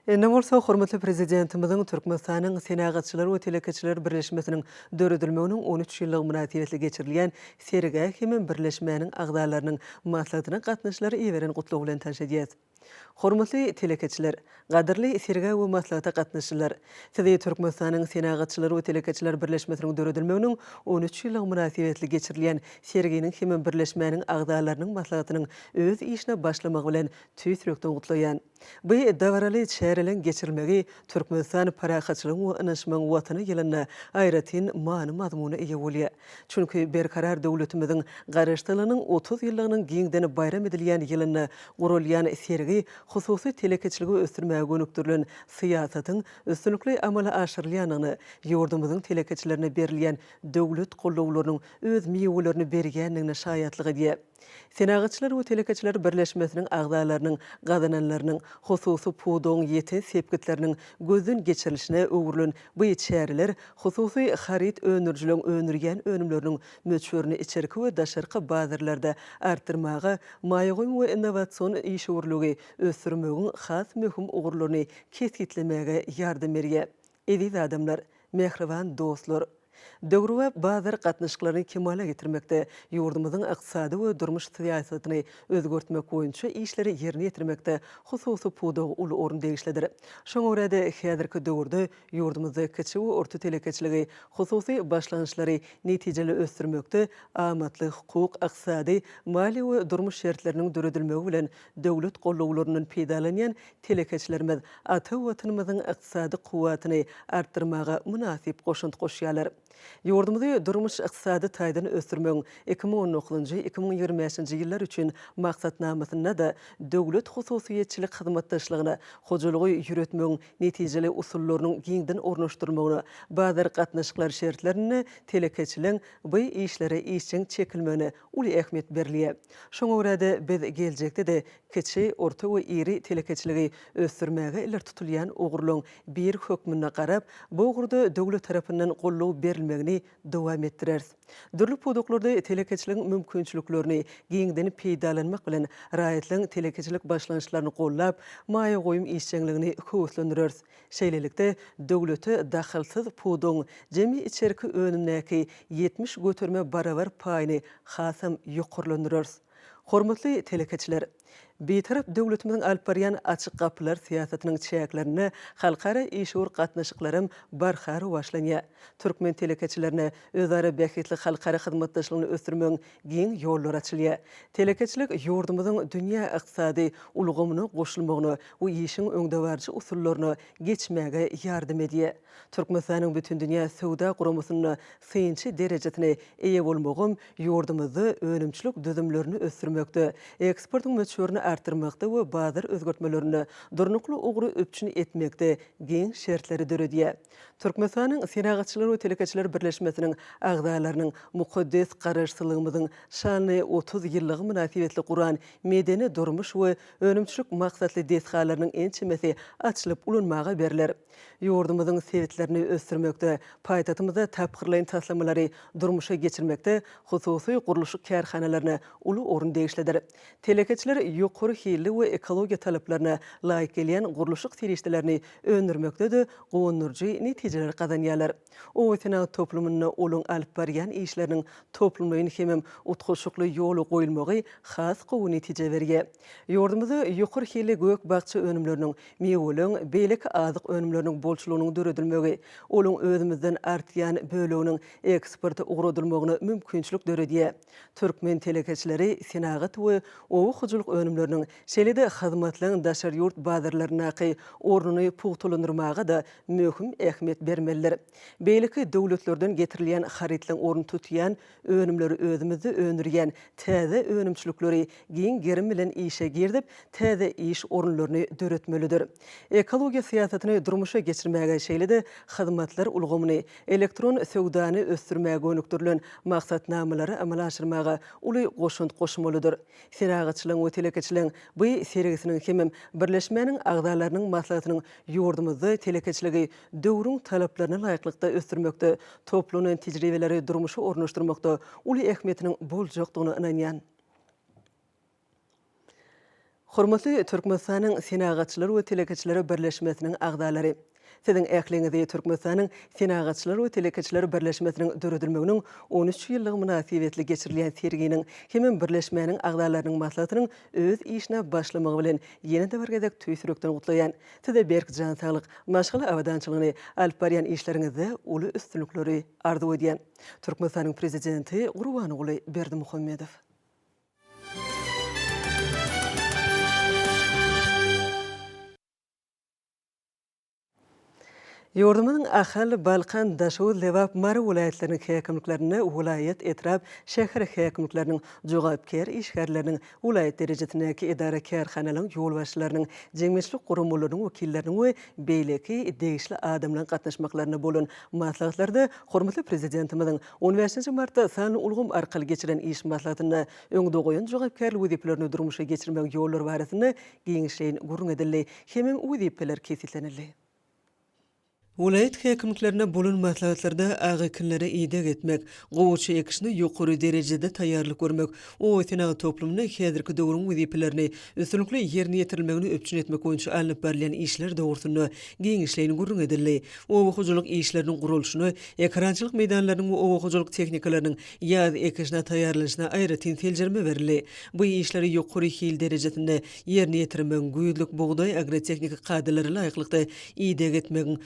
Indi bolsa hormatly Prezidentimiziň Türkmenistanyň Senagatçylar we telekeçiler birleşmesiniň döredilmeginiň 13 ýyllygy mynasybetli geçirilýän sergä hemem birleşmäniň agzalarynyň maslahatyna gatnaşyjylara iberen gutlagy bilen tanyş edýäs. Hormatly telekeçiler! Gadyrly sergä we maslahata gatnaşyjylar! Sizi Türkmenistanyň Senagatçylar we telekeçiler birleşmesiniň döredilmeginiň 13 ýyllygy mynasybetli geçirilýän serginiň hemem birleşmäniň agzalarynyň maslahatynyň öz işine başlamagy bilen tüýs ýürekden gutlaýan. Bu dabaraly çäreleň geçirilmegi Türkmenistan parahatçylygyň we ynanyşmagyň Watany ýylynda aýratyn many-mazmuna eýe bolýar. Çünki Berkarar döwletimiziň Garaşsyzlygynyň 30 ýyllygynyň giňden baýram edilýän ýylynda guralýan sergi hususy telekeçiligi ösdürmäge gönükdirilen syýasatyň üstünlikli amala aşyrylýandygyna, ýurdumyzyň telekeçilerine berilýän döwlet gollawlarynyň öz miwelerini berýändigine şaýatlyk edýär. Senagatçylar we telekeçiler birleşmesiniň agzalarynyň gazananlarynyň, hususy pudagyň ýeten sepgitleriniň gözden geçirilişine öwrülen bu çäreler hususy haryt öndürijileriň öndürýän önümleriniň möçberini içerki we daşarky bazarlarda artdyrmaga, maýa goýum we innowasion işewürligi ösdürmegiň has möhüm ugurlaryny kesgitlemäge ýardam berýär. Eziz adamlar! Mähriban dostlar! Döwrebap bazar gatnaşyklaryny kemala getirmekde, ýurdumyzyň ykdysady we durmuş syýasatyny özgertmek boýunça işleri ýerine ýetirmekde hususy pudaga uly orun degişlidir. Şoňa görä-de, häzirki döwürde ýurdumyzda kiçi we orta telekeçiligi, hususy başlangyçlary netijeli ösdürmekde amatly hukuk, ykdysady, maliýe we durmuş şertleriniň döredilmegi bilen döwlet gollawlaryndan peýdalanýan telekeçilerimiz ata Watanymyzyň ykdysady kuwwatyny artdyrmaga mynasyp goşant goşýarlar. Ýurdumyzy durmuş-ykdysady taýdan ösdürmegiň 2019-njy, 2025-nji ýyllar üçin Maksatnamasynda-da döwlet-hususyýetçilik hyzmatdaşlygyna, hojalygy ýöretmegiň netijeli usullarynyň giňden ornaşdyrylmagyna, bazar gatnaşyklary şertlerinde telekeçiligiň bu işlere işjeň çekilmegine uly ähmiýet berilýär. Şoňa görä-de, biz geljekde-de kiçi, orta we iri telekeçiligi ösdürmäge ileri tutulýan ugurlaryň biri hökmünde garap, bu ugurda döwlet tarapyndan goldaw berilmegini dowam etdireris. Dürli pudaklarda telekeçiligiň mümkinçiliklerini giňden peýdalanmak bilen, raýatlaryň telekeçilik başlangyçlaryny goldap, maýa goýum işjeňligini höweslendireris. Şeýlelikde, döwlete dahylsyz pudagyň jemi içerki önümdäki 70 göterime barabar paýyny hasam ýokarlandyrarys. Hormatly telekeçiler! Bitarap döwletimiziň alyp barýan Açyk gapylar syýasatynyň çäklerinde halkara işewür gatnaşyklaram barha rowaçlanýar. Türkmen telekeçilerine özara bähbitli halkara hyzmatdaşlygyny ösdürmegiň giň ýollary açylýar. Telekeçilik ýurdumyzyň dünýä ykdysady ulgamyna goşulmagyna we işiň öňdebaryjy usullaryna geçmäge ýardam edýär. Türkmenistanyň Bütindünýä söwda guramasynda synçy derejesine eýe bolmagam ýurdumyzda önümçilik düzümlerini ösdürmekde, eksportyň möçberini artdyrmakda we bazar özgertmelerinde durnukly ugry üpjün etmekde giň şertleri döredýär. Türkmenistanyň Senagatçylar we telekeçiler birleşmesiniň agzalarynyň mukaddes Garaşsyzlygymyzyň şanly 30 ýyllygy mynasybetli guran medeni-durmuş we önümçilik maksatly desgalarynyň ençemesi açylyp ulanmaga berler. Ýurdumyzyň sebitlerini ösdürmekde, paýtagtymyzda tapgyrlaýyn taslamalary durmuşa geçirmekde hususy gurluşyk kärhanalaryna uly orun degişlidir. Telekeçiler ýokary hilli we ekologiýa talaplaryna laýyk gelýän gurluşyk serişdelerini öndürmekde-de guwandyryjy netijeleri gazanýarlar. Oba senagat toplumynda olaň alyp barýan işleriniň toplumlaýyn hemem utgaşykly ýola goýulmagy has gowy netije berýär. Ýurdumyzda ýokary hilli gök-bakja önümleriniň, miweleň, beýleki azyk önümleriniň bolçulygynyň döredilmegi, olaň özümizden artýan böleginiň eksporta ugradylmagyna mümkinçilik döredýär. Türkmen telekeçileri senagat we oba hojalyk önümleriniň. önümleriniň, şeýle-de hyzmatlaryň daşary ýurt bazarlaryndaky ornuny pugtalandyrmaga-da möhüm ähmiýet bermelidir. Beýleki döwletlerden getirilýän harytlaryň ornuny tutýan önümleri özümizde öndürýän täze önümçilikleri giň gerim bilen işe girizip, täze iş orunlaryny döretmelidir. Ekologiýa syýasatyny durmuşa geçirmäge, şeýle-de hyzmatlar ulgamyny, elektron söwdany ösdürmäge gönükdirilen maksatnamalary amala aşyrmaga uly goşant goşmalydyr. Senagatçylaryň we telekeçileriň bu sergisiniň hemem birleşmäniň agzalarynyň maslahatynyň ýurdumyzda telekeçiligi döwrüň talaplaryna laýyklykda ösdürmekde, toplanan tejribeleri durmuşa ornaşdyrmakda uly ähmiýetiniň boljakdygyna ynanýan. Hormatly Türkmenistanyň Senagatçylar we telekeçiler birleşmesiniň agzalary! Siziň ähliňizi Türkmenistanyň Senagatçylar we telekeçiler birleşmesiniň döredilmeginiň 13 ýyllygy mynasybetli geçirilýän serginiň hemem birleşmäniň agzalarynyň maslahatynyň öz işine başlamagy bilen ýene-de bir gezek tüýs ýürekden gutlaýan. Size berk jan saglyk, maşgala abadançylygyny, alyp barýan işleriňizde uly üstünlikleri arzuw edýän. Türkmenistanyň Prezidenti Gurbanguly Berdimuhamedow. Ýurdumyzyň Ahal, Balkan, Daşoguz, Lebap, Mary welaýatlarynyň häkimliklerinde welaýat, etrap, şäher häkimlikleriniň jogapkär işgärleriniň, welaýat derejesindäki edara-kärhanalaryň ýolbaşçylarynyň, jemgyýetçilik guramalarynyň wekilleriniň we beýleki degişli adamlaryň gatnaşmaklarynda bolan maslahatlarda hormatly Prezidentimiziň on bäşinji martda sanly ulgam arkaly geçiren iş maslahatynda öňde goýan jogapkärli wezipelerini durmuşa geçirmegiň ýollary barasynda giňişleýin gürrüň edildi hemem wezipeler kesgitlenildi. Welaýat häkimliklerinde bolan maslahatlarda ak ekinlere ideg etmek, gowaça ekişine ýokary derejede taýýarlyk görmek, oba-senagat toplumynda häzirki döwrüň wezipelerini üstünlikli ýerine ýetirilmegini üpjün etmek boýunça alnyp barylýan işler dogrusynda giňişleýin gürrüň edildi. Oba hojalyk işleriniň guralyşyna, ekerançylyk meýdanlarynyň we oba hojalyk tehnikalarynyň ýaz ekişine taýýarlanyşyna aýratyn seljerme berildi. Bu işleri ýokary hil derejesinde ýerine ýetirmegiň, güýzlük bugdaý agrotehniki kadalara laýyklykda ideg etmegiň,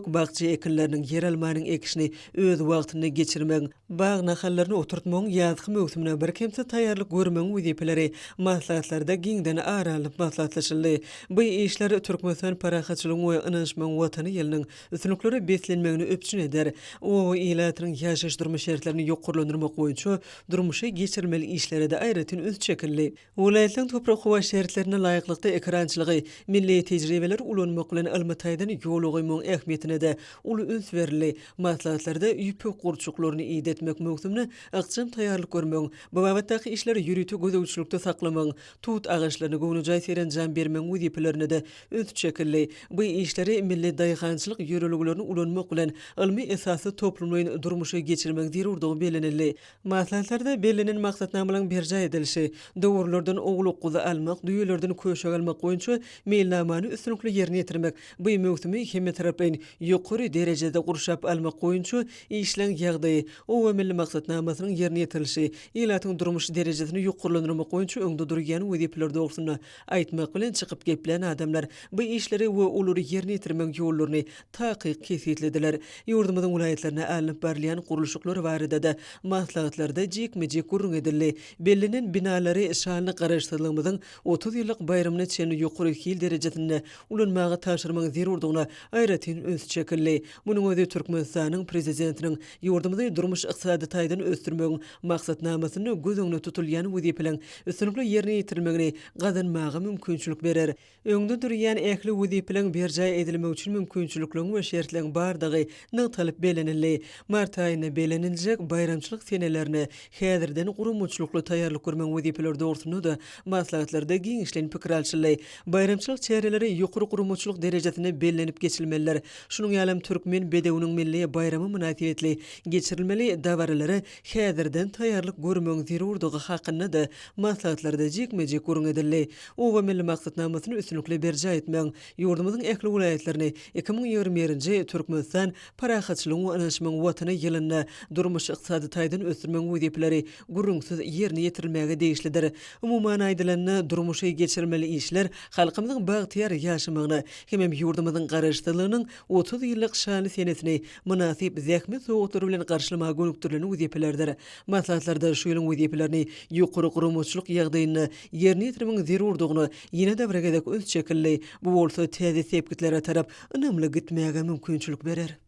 gök-bakja ekinleriniň, ýeralmanyň ekişini öz wagtynda geçirmegiň, bag nahallaryny oturtmagyň ýazky möwsümine birkemsiz taýýarlyk görmegiň wezipeleri maslahatlarda giňden ara alnyp maslahatlaşyldy. Bu işler Türkmenistan parahatçylygyň we ynanyşmagyň Watany ýylynyň üstünliklere beslenmegini üpjün eder. Oba ilatynyň ýaşaýyş-durmuş şertlerini ýokarlandyrmak boýunça durmuşa geçirilmeli işlere-de aýratyn üns çekildi. Welaýatlaryň toprak-howa şertlerine laýyklykda ekerançylygy milli tejribeleri ulanmak bilen ylmy taýdan ýola goýmagyň ähmiýetine-de uly üns berildi. Maslahatlarda ýüpek gurçuklaryny idetmek möwsümine ykjam taýýarlyk görmegiň, bu babatdaky işleri ýörite gözegçilikde saklamagyň, tut agaçlaryna göwnejaý serenjam bermegiň wezipelerine-de üns çekildi. Bu işleri milli daýhançylyk ýörelgelerini ulanmak bilen ylmy esasda toplumlaýyn durmuşa geçirmegiň zerurdygy bellenildi. Maslahatlarda bellenen maksatnamalaryň berjaý edilişi, dowarlardan owlak-guzy almak, düýelerden köşek almak boýunça meýilnamany üstünlikli ýerine ýetirmek, bu möwsümi hemmetaraplaýyn ýokary derejede gurşap almak boýunça işleň ýagdaýy, Oba milli maksatnamasynyň ýerine ýetirilişi, ilatyň durmuş derejesini ýokarlandyrmak boýunça öňde durýan wezipeler dogrusynda aýtmak bilen çykyp geplän adamlar bu işleri we olary ýerine ýetirmegiň ýollaryny takyk kesgitlediler. Ýurdumyzyň welaýatlarynda alnyp barylýan gurluşyklar barada-da maslahatlarda jikme-jik gürrüň edildi. Bellenen binalary şanly Garaşsyzlygymyzyň 30 ýyllyk baýramyna çenli ýokary hil derejesinde ulanmaga tabşyrmagyň zerurdygyna aýratyn üns çekildi. Munuň özi Türkmenistanyň Prezidentiniň ýurdumyzy durmuş-ykdysady taýdan ösdürmegiň Maksatnamasynda göz öňünde tutulýan wezipeleriň üstünlikli ýerine ýetirilmegini gazanmaga mümkinçilik berer. Öňde durýan ähli wezipeleriň berjaý edilmegi üçin mümkinçilikleriň we şertleriň bardygy nygtalyp bellenildi. Mart aýynda belleniljek baýramçylyk senelerine häzirden guramaçylykly taýýarlyk görmegiň wezipeleri dogrusynda-da maslahatlarda giňişleýin pikir alşyldy. Baýramçylyk çäreleri ýokary guramaçylyk derejesinde bellenip geçilmelidir. Şunuň ýalam Türkmen bedewiniň milli baýramy mynasybetli geçirilmeli dabaralara häzirden taýýarlyk görmegiň zerurdygy hakynda-da maslahatlarda jikme-jik gürrüň edildi. Oba milli maksatnamasyny üstünlikli berjaý etmegiň, ýurdumyzyň ähli welaýatlaryny 2021-nji Türkmenistan, parahatçylygyň we ynanyşmagyň Watany ýylynda durmuş-ykdysady taýdan ösdürmegiň wezipeleri gürrüňsiz ýerine ýetirilmäge degişlidir. Umuman aýdylanda, durmuşa geçirilmeli işler halkymyzyň bagtyýar ýaşamagyna hemem ýurdumyzyň Garaşsyzlygynyň. 30 ýyllyk şanly senesini mynasyp zähmet sowgatlary bilen garşylamaga gönükdirilen wezipelerdir. Maslahatlarda şu ýylyň wezipelerini ýokary guramaçylyk ýagdaýynda ýerine ýetirmegiň zerurdygyna ýene-de bir gezek üns çekildi. Bu bolsa täze sepgitlere tarap ynamly gitmäge mümkinçilik berer.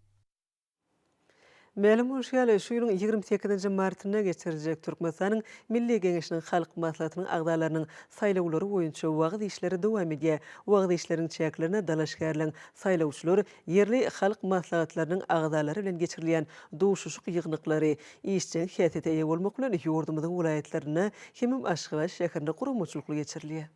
Mälim bolşy ýaly, şu ýylyň 28 nji martynda geçiriljek Türkmenistanyň Milli Geňeşiniň Halk Maslahatynyň agzalarynyň saýlawlary boýunça wagyz işleri dowam edýär. Wagyz işleriniň çäklerinde dalaşgärleň saýlawçylar, ýerli halk maslahatlarynyň agzalary bilen geçirilýän duşuşyk ýygnaklary işjeň häsiýete eýe bolmak bilen, ýurdumyzyň welaýatlarynda hemem Aşgabat şäherinde guramaçylykly geçirilýär.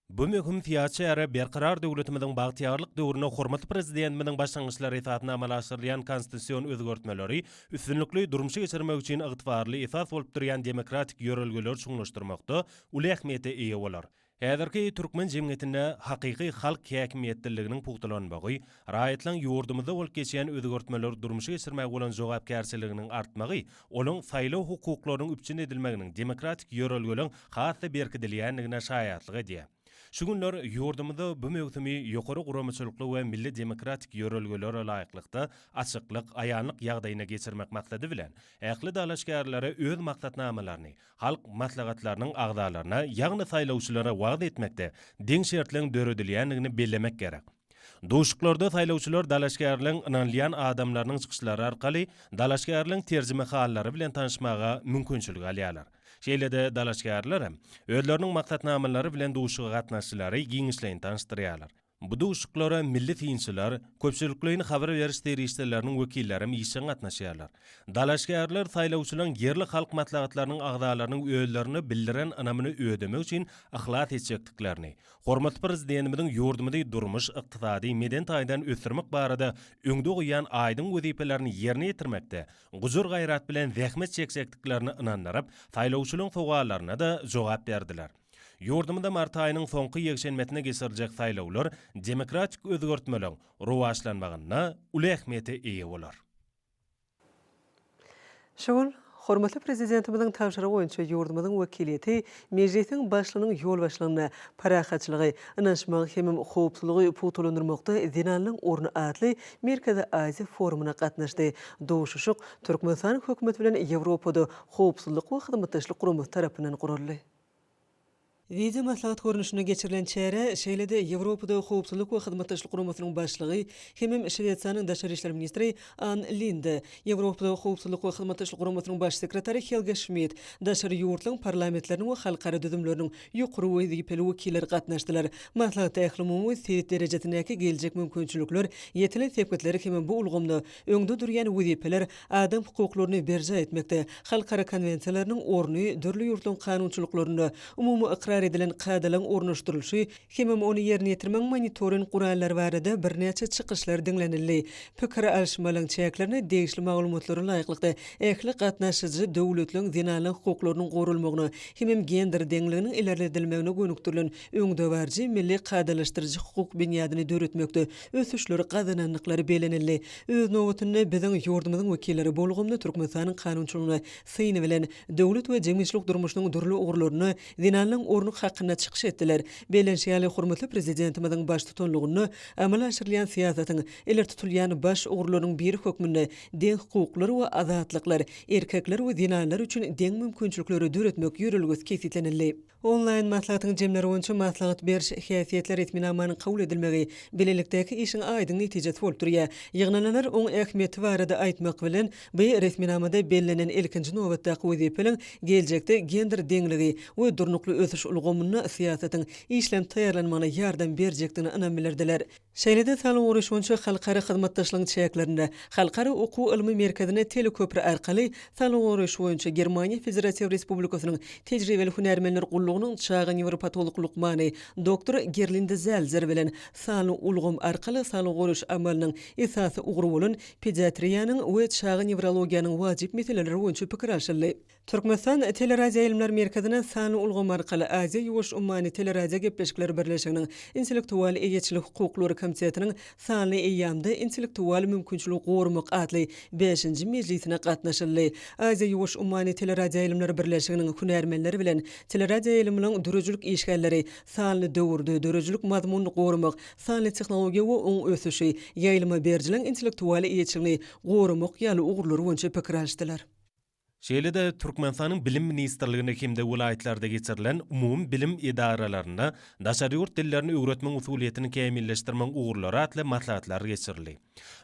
Bu möhüm syýasy çäre Berkarar döwletimiziň bagtyýarlyk döwründe hormatly Prezidentimiziň başlangyçlary esasynda amala aşyrylýan konstitusion özgertmeleri üstünlikli durmuşa geçirmek üçin ygtybarly esas bolup durýan demokratik ýörelgeleri çuňlaşdyrmakda uly ähmiýete eýe bolar. Häzirki türkmen jemgyýetinde hakyky halk häkimiýetliliginiň pugtalanmagy, raýatlaryň ýurdumyzda bolup geçýän özgertmeleri durmuşa geçirmäge bolan jogapkärçiliginiň artmagy olaryň saýlaw hukuklarynyň üpjün edilmeginiň demokratik ýörelgeleriň has-da berkidilýändigine şaýatlyk edýär. Şu günler ýurdumyzda bu möwsümi ýokary guramaçylykly we milli demokratik ýörelgelere laýyklykda açyklyk, aýanlyk ýagdaýynda geçirmek maksady bilen, ähli dalaşgärlere öz maksatnamalaryny halk maslahatlarynyň agzalaryna, ýagny saýlawçylara wagyz etmekde deň şertleň döredilýändigini bellemek gerek. Duşuşyklarda saýlawçylar dalaşgärleň ynanylýan adamlarynyň çykyşlary arkaly dalaşgärleň terjimehallary bilen tanyşmaga mümkinçilik alýarlar. Şeýle-de dalaşgärler hem özleriniň maksatnamalary bilen duşuşyga gatnaşyjylary giňişleýin tanyşdyrýarlar. Bu duşuşyklara milli synçylar, köpçülikleýin habar beriş serişdeleriniň wekilleri hem işjeň gatnaşýarlar. Dalaşgärler saýlawçylaryň ýerli halk maslahatlarynyň agzalarynyň özlerine bildiren ynamyny ödemek üçin yhlas etjekdiklerini, Hormatly Prezidentimiziň ýurdumyzy durmuş, ykdysady, medeni taýdan ösdürmek barada öňde goýýan aýdyň wezipelerini ýerine ýetirmekde gujur-gaýrat bilen zähmet çekjekdiklerini ynandyryp, saýlawçylaryň sowallaryna-da jogap berdiler. Ýurdumyzda mart aýynyň soňky ýekşenbesinde geçiriljek saýlawlar demokratik özgertmeleň rowaçlanmagynda uly ähmiýete eýe bolar. Şu gün, hormatly Prezidentimiziň tabşyrygy boýunça ýurdumyzyň wekiliýeti Mejlisiň Başlygynyň ýolbaşçylygynda Parahatçylygy, ynanyşmagy hemem howpsuzlygy pugtalandyrmakda zenanlaryň orny atly Merkezi Aziýa forumyna gatnaşdy. Duşuşyk Türkmenistanyň Hökümeti bilen Ýewropada Howpsuzlyk we Hyzmatdaşlyk Guramasy tarapyndan guraldy. Wideomaslahat görnüşinde geçirilen çärä şeýle-de Ýewropada Howpsuzlyk we Hyzmatdaşlyk Guramasynyň başlygy hemem Şwesiýanyň daşary işler ministri Ann Linde, Ýewropada Howpsuzlyk we Hyzmatdaşlyk Guramasynyň baş sekretary Helge Şmidt, daşary ýurtlaryň parlamentleriniň we halkara düzümleriniň ýokary wezipeli wekilleri gatnaşdylar. Maslahatda ählumumy we sebit derejesindäki geljek mümkinçilikler, ýetilen sepgitler hemem bu ulgamda öňde durýan wezipeler Adam hukuklaryny berjaý etmekde halkara konwensiýalarynyň orny, dürli ýurtlaryň kanunçylyklarynda umumy ykrar edilen kadalaryň ornaşdyrylyşy hemem ony ýerine ýetirmegiň monitoring gurallary barada birnäçe çykyşlar diňlenildi. Pikir alyşmalaryň çäklerinde degişli maglumatlara laýyklykda ähli gatnaşyjy döwletleriň zenanlaryň hukuklarynyň goralmagyna hemem gender deňliginiň ilerledilmegine gönükdirilen öňdebaryjy milli kadalaşdyryjy hukuk binýadyny döretmekde ösüşleri gazanandyklary bellenildi. Öz nobatynda, biziň ýurdumyzyň wekilleri bu ulgamda Türkmenistanyň kanunçylygyna syny bilen, döwlet we jemgyýetçilik durmuşynyň dürli ugurlarynda zenanlaryň orny hakynda çykyş etdiler. Bellenişi ýaly, hormatly Prezidentimiziň baştutanlygynda amala aşyrylýan syýasatyň ileri tutulýan baş ugurlarynyň biri hökmünde deň hukuklar we azatlyklar, erkekler we zenanlar üçin deň mümkinçilikleri döretmek ýörelgesi kesgitlenildi. Onlaýn maslahatyň jemleri boýunça maslahat beriş häsiýetli resminamanyň kabul edilmegi bilelikdäki işiň aýdyň netijesi bolup durýar. Ýygnananlar oň ähmiýeti barada aýtmak bilen, bu resminamada bellenen ilkinji nobatdaky wezipeliň geljekde gender deňligi we durnukly ösüş ulgamynda syýasatyň işlenip taýýarlanmagyna ýardam berjekdigine ynam bildirdiler. Şeýle-de saglygy goraýyş boýunça halkara hyzmatdaşlygyň çäklerinde Halkara okuw-ylmy merkezine teleköpri arkaly saglygy goraýyş boýunça Germaniýa Federatiw Respublikasynyň Tejribeli hünärmenler gullugynyň çaga newropatolog lukmany doktor Gerlinde Zälzer bilen sanly ulgam arkaly saglygy goraýyş amalynyň esasy ugry bolan pediatriýanyň we çaga newrologiýanyň wajyp meseleleri boýunça pikir alşyldy. Türkmenistan Teleradioýaýlymlar merkezine sanly ulgam arkaly Aziýa-Ýuwaş ummany teleradiogepleşikler birleşiginiň Intellektual eýeçilik hukuklary komitetiniň Sanly eýýamda intellektual mümkinçiligi goramak atly bäşinji mejlisine gatnaşyldy. Aziýa-Ýuwaş ummany teleradioýaýlymlar birleşiginiň hünärmenleri bilen teleradioýaýlymlar. Teleýaýlymlaryň döredijilik işgärleri sanly döwürde döredijilik mazmunyny goramak, sanly tehnologiýa we oň ösüşi, ýaýlyma berijileriň intellektual eýeçiligini goramak ýaly ugurlar boýunça pikir alyşdylar. Şeýle-de Türkmenistanyň Bilim ministrliginde hem-de welaýatlarda geçirilen umumy bilim edaralarynda daşary ýurt dillerini öwretmegiň usulyýetini kämilleşdirmegiň ugurlary atly maslahatlar geçirildi.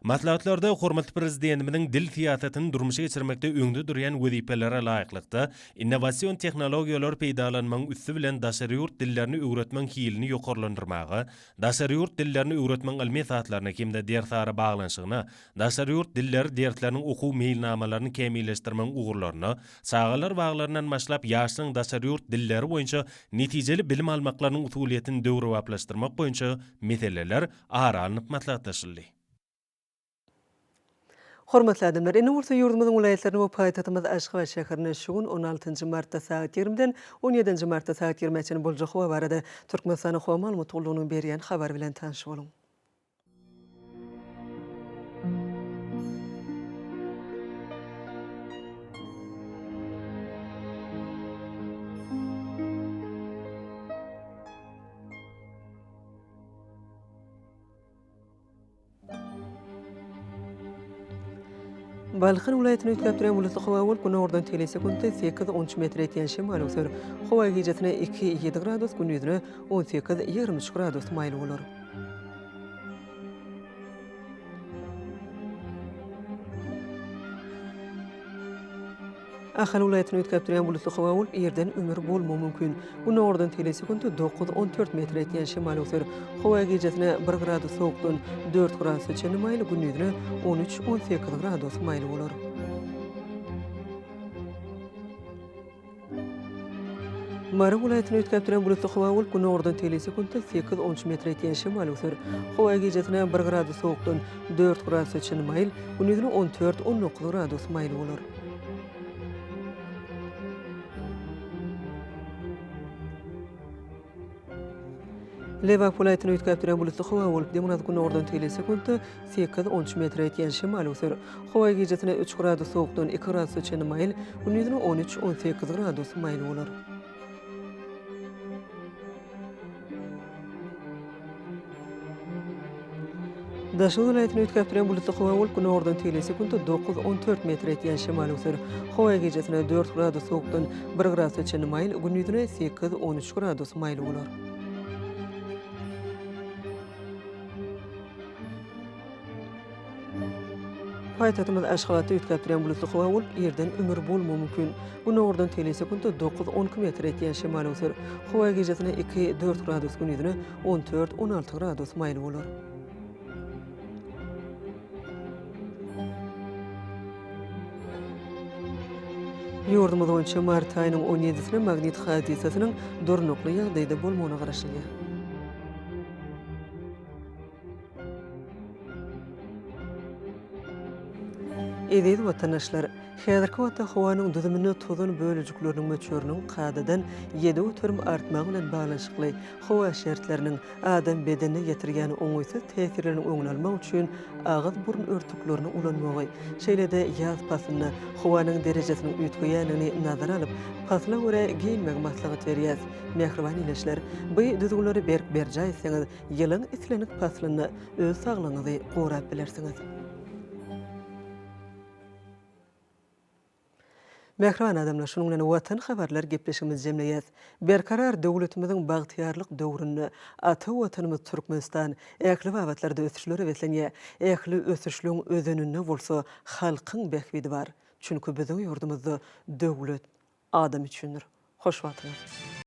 Maslahatlarda hormatly Prezidentimiziň dil syýasatyny durmuşa geçirmekde öňde durýan wezipelere laýyklykda, innowasion tehnologiýalary peýdalanmagyň üsti bilen daşary ýurt dillerini öwretmegiň hilini ýokarlandyrmaga, daşary ýurt dillerini öwretmegiň ylmy esaslaryna hem-de dersara baglanyşygyna, daşary ýurt dilleri dersleriniň okuw meýilnamalaryny kämilleşdirmegiň ugurlaryna, çagalar baglaryndan başlap ýaşlaryň daşary ýurt dilleri boýunça netijeli bilim almaklarynyň usulyýetini döwrebaplaşdyrmak boýunça meseleler ara alnyp maslahatlaşyldy. Hormatly adamlar, indi bolsa ýurdumyzyň welaýatlarynda we paýtagtymyz Aşgabat şäherinde şu gün on altynjy martda sagat ýigrimiden on ýedinji martda sagat ýigrimä çenli boljak howa barada Türkmenistanyň Howa maglumat gullugynyň berýän habary bilen tanyş boluň. Balkan welaýatyny üýtgäp durýan bulutly howa bolup, günordan tegelek sekuntda sekiz, on üç metre ýetýän şemal öwser. Howa gijesine iki, ýedi gradus, gündizine 18, 23 gradus maýyl bolar. Ahal welaýatyny üýtgäp durýan bulutly howa bolup, irden ümür bolmagy mümkin. Günordan tegelek sekuntda dokuz, 14 metre ýetýän şemal öwser. Howa gijesine bir gradus sowukdan dört gradusa çenli maýyl, gündizine 13, 18 gradus maýyl bolar. Mary welaýatyny üýtgäp duran bulutly howa bolup, günordan tegelek sekuntda sekiz, on üç metre ýetýän şemal öwser. Howa gijesine bir gradus sowukdan dört gradusa çenli maýyl, gündizine 14, 19 gradus maýyl bolar. Lebap welaýatyny üýtgäp durýan bulutly howa bolup, demirgazyk-günordan tegelek sekuntda sekiz, on üç metre ýetýän şemal öwser. Howa gijesine üç gradus sowukdan iki gradusa çenli maýyl, gündizine on üç, 18 gradus maýyl bolar. Daşoguz welaýatyny üýtgäp durýan bulutly howa bolup, günordan tegelek sekuntda dokuz, 14 metre ýetýän şemal öwser. Howa gijesine dört gradus sowukdan bir gradusa çenli maýyl, gündizine sekiz, 13 gradus maýyl bolar. Paýtagtymyz Aşgabatda üýtgäp durýan bulutly howa bolup, irden ümür bolmagy mümkin. Günordan tegelek sekuntda dokuz, 12 metre ýetýän şemal öwser. Howa gijesine iki, dört gradus, gündizine 14, 16 gradus maýyl bolar. Ýurdumyz boýunça mart aýynyň on ýedisine magnit hadysasynyň durnukly ýagdaýda bolmagyna garaşylýar. Eziz watandaşlar! Häzirki wagtda howanyň düzüminde tozan bölejikleriniň möçberiniň kadadan 7% artmagy bilen baglanyşykly howa şertleriniň adam bedenine ýetirýän oňaýsyz täsirleriniň öňüni almak üçin agyz-burun örtüklerini ulanmagy, şeýle-de ýaz paslynda howanyň derejesiniň üýtgeýändigini nazara alyp, pasla görä geýinmegi maslahat berýäs. Mähriban ildeşler! Bu düzgünleri berk berjaý etseňiz, Ýylyň islendik paslynda öz saglygyňyzy gorap bilersiňiz. Mähriban adamlar, şunuň bilen Watan habarlar gepleşigimizi jemleýäs. Berkarar döwletimiziň bagtyýarlyk döwründe ata Watanymyz Türkmenistan ähli babatlarda ösüşlere beslenýär. Ähli ösüşligiň özeninde bolsa halkyň bähbidi bar. Çünki biziň ýurdumyzda döwlet adam üçindir. Hoş wagtyňyz!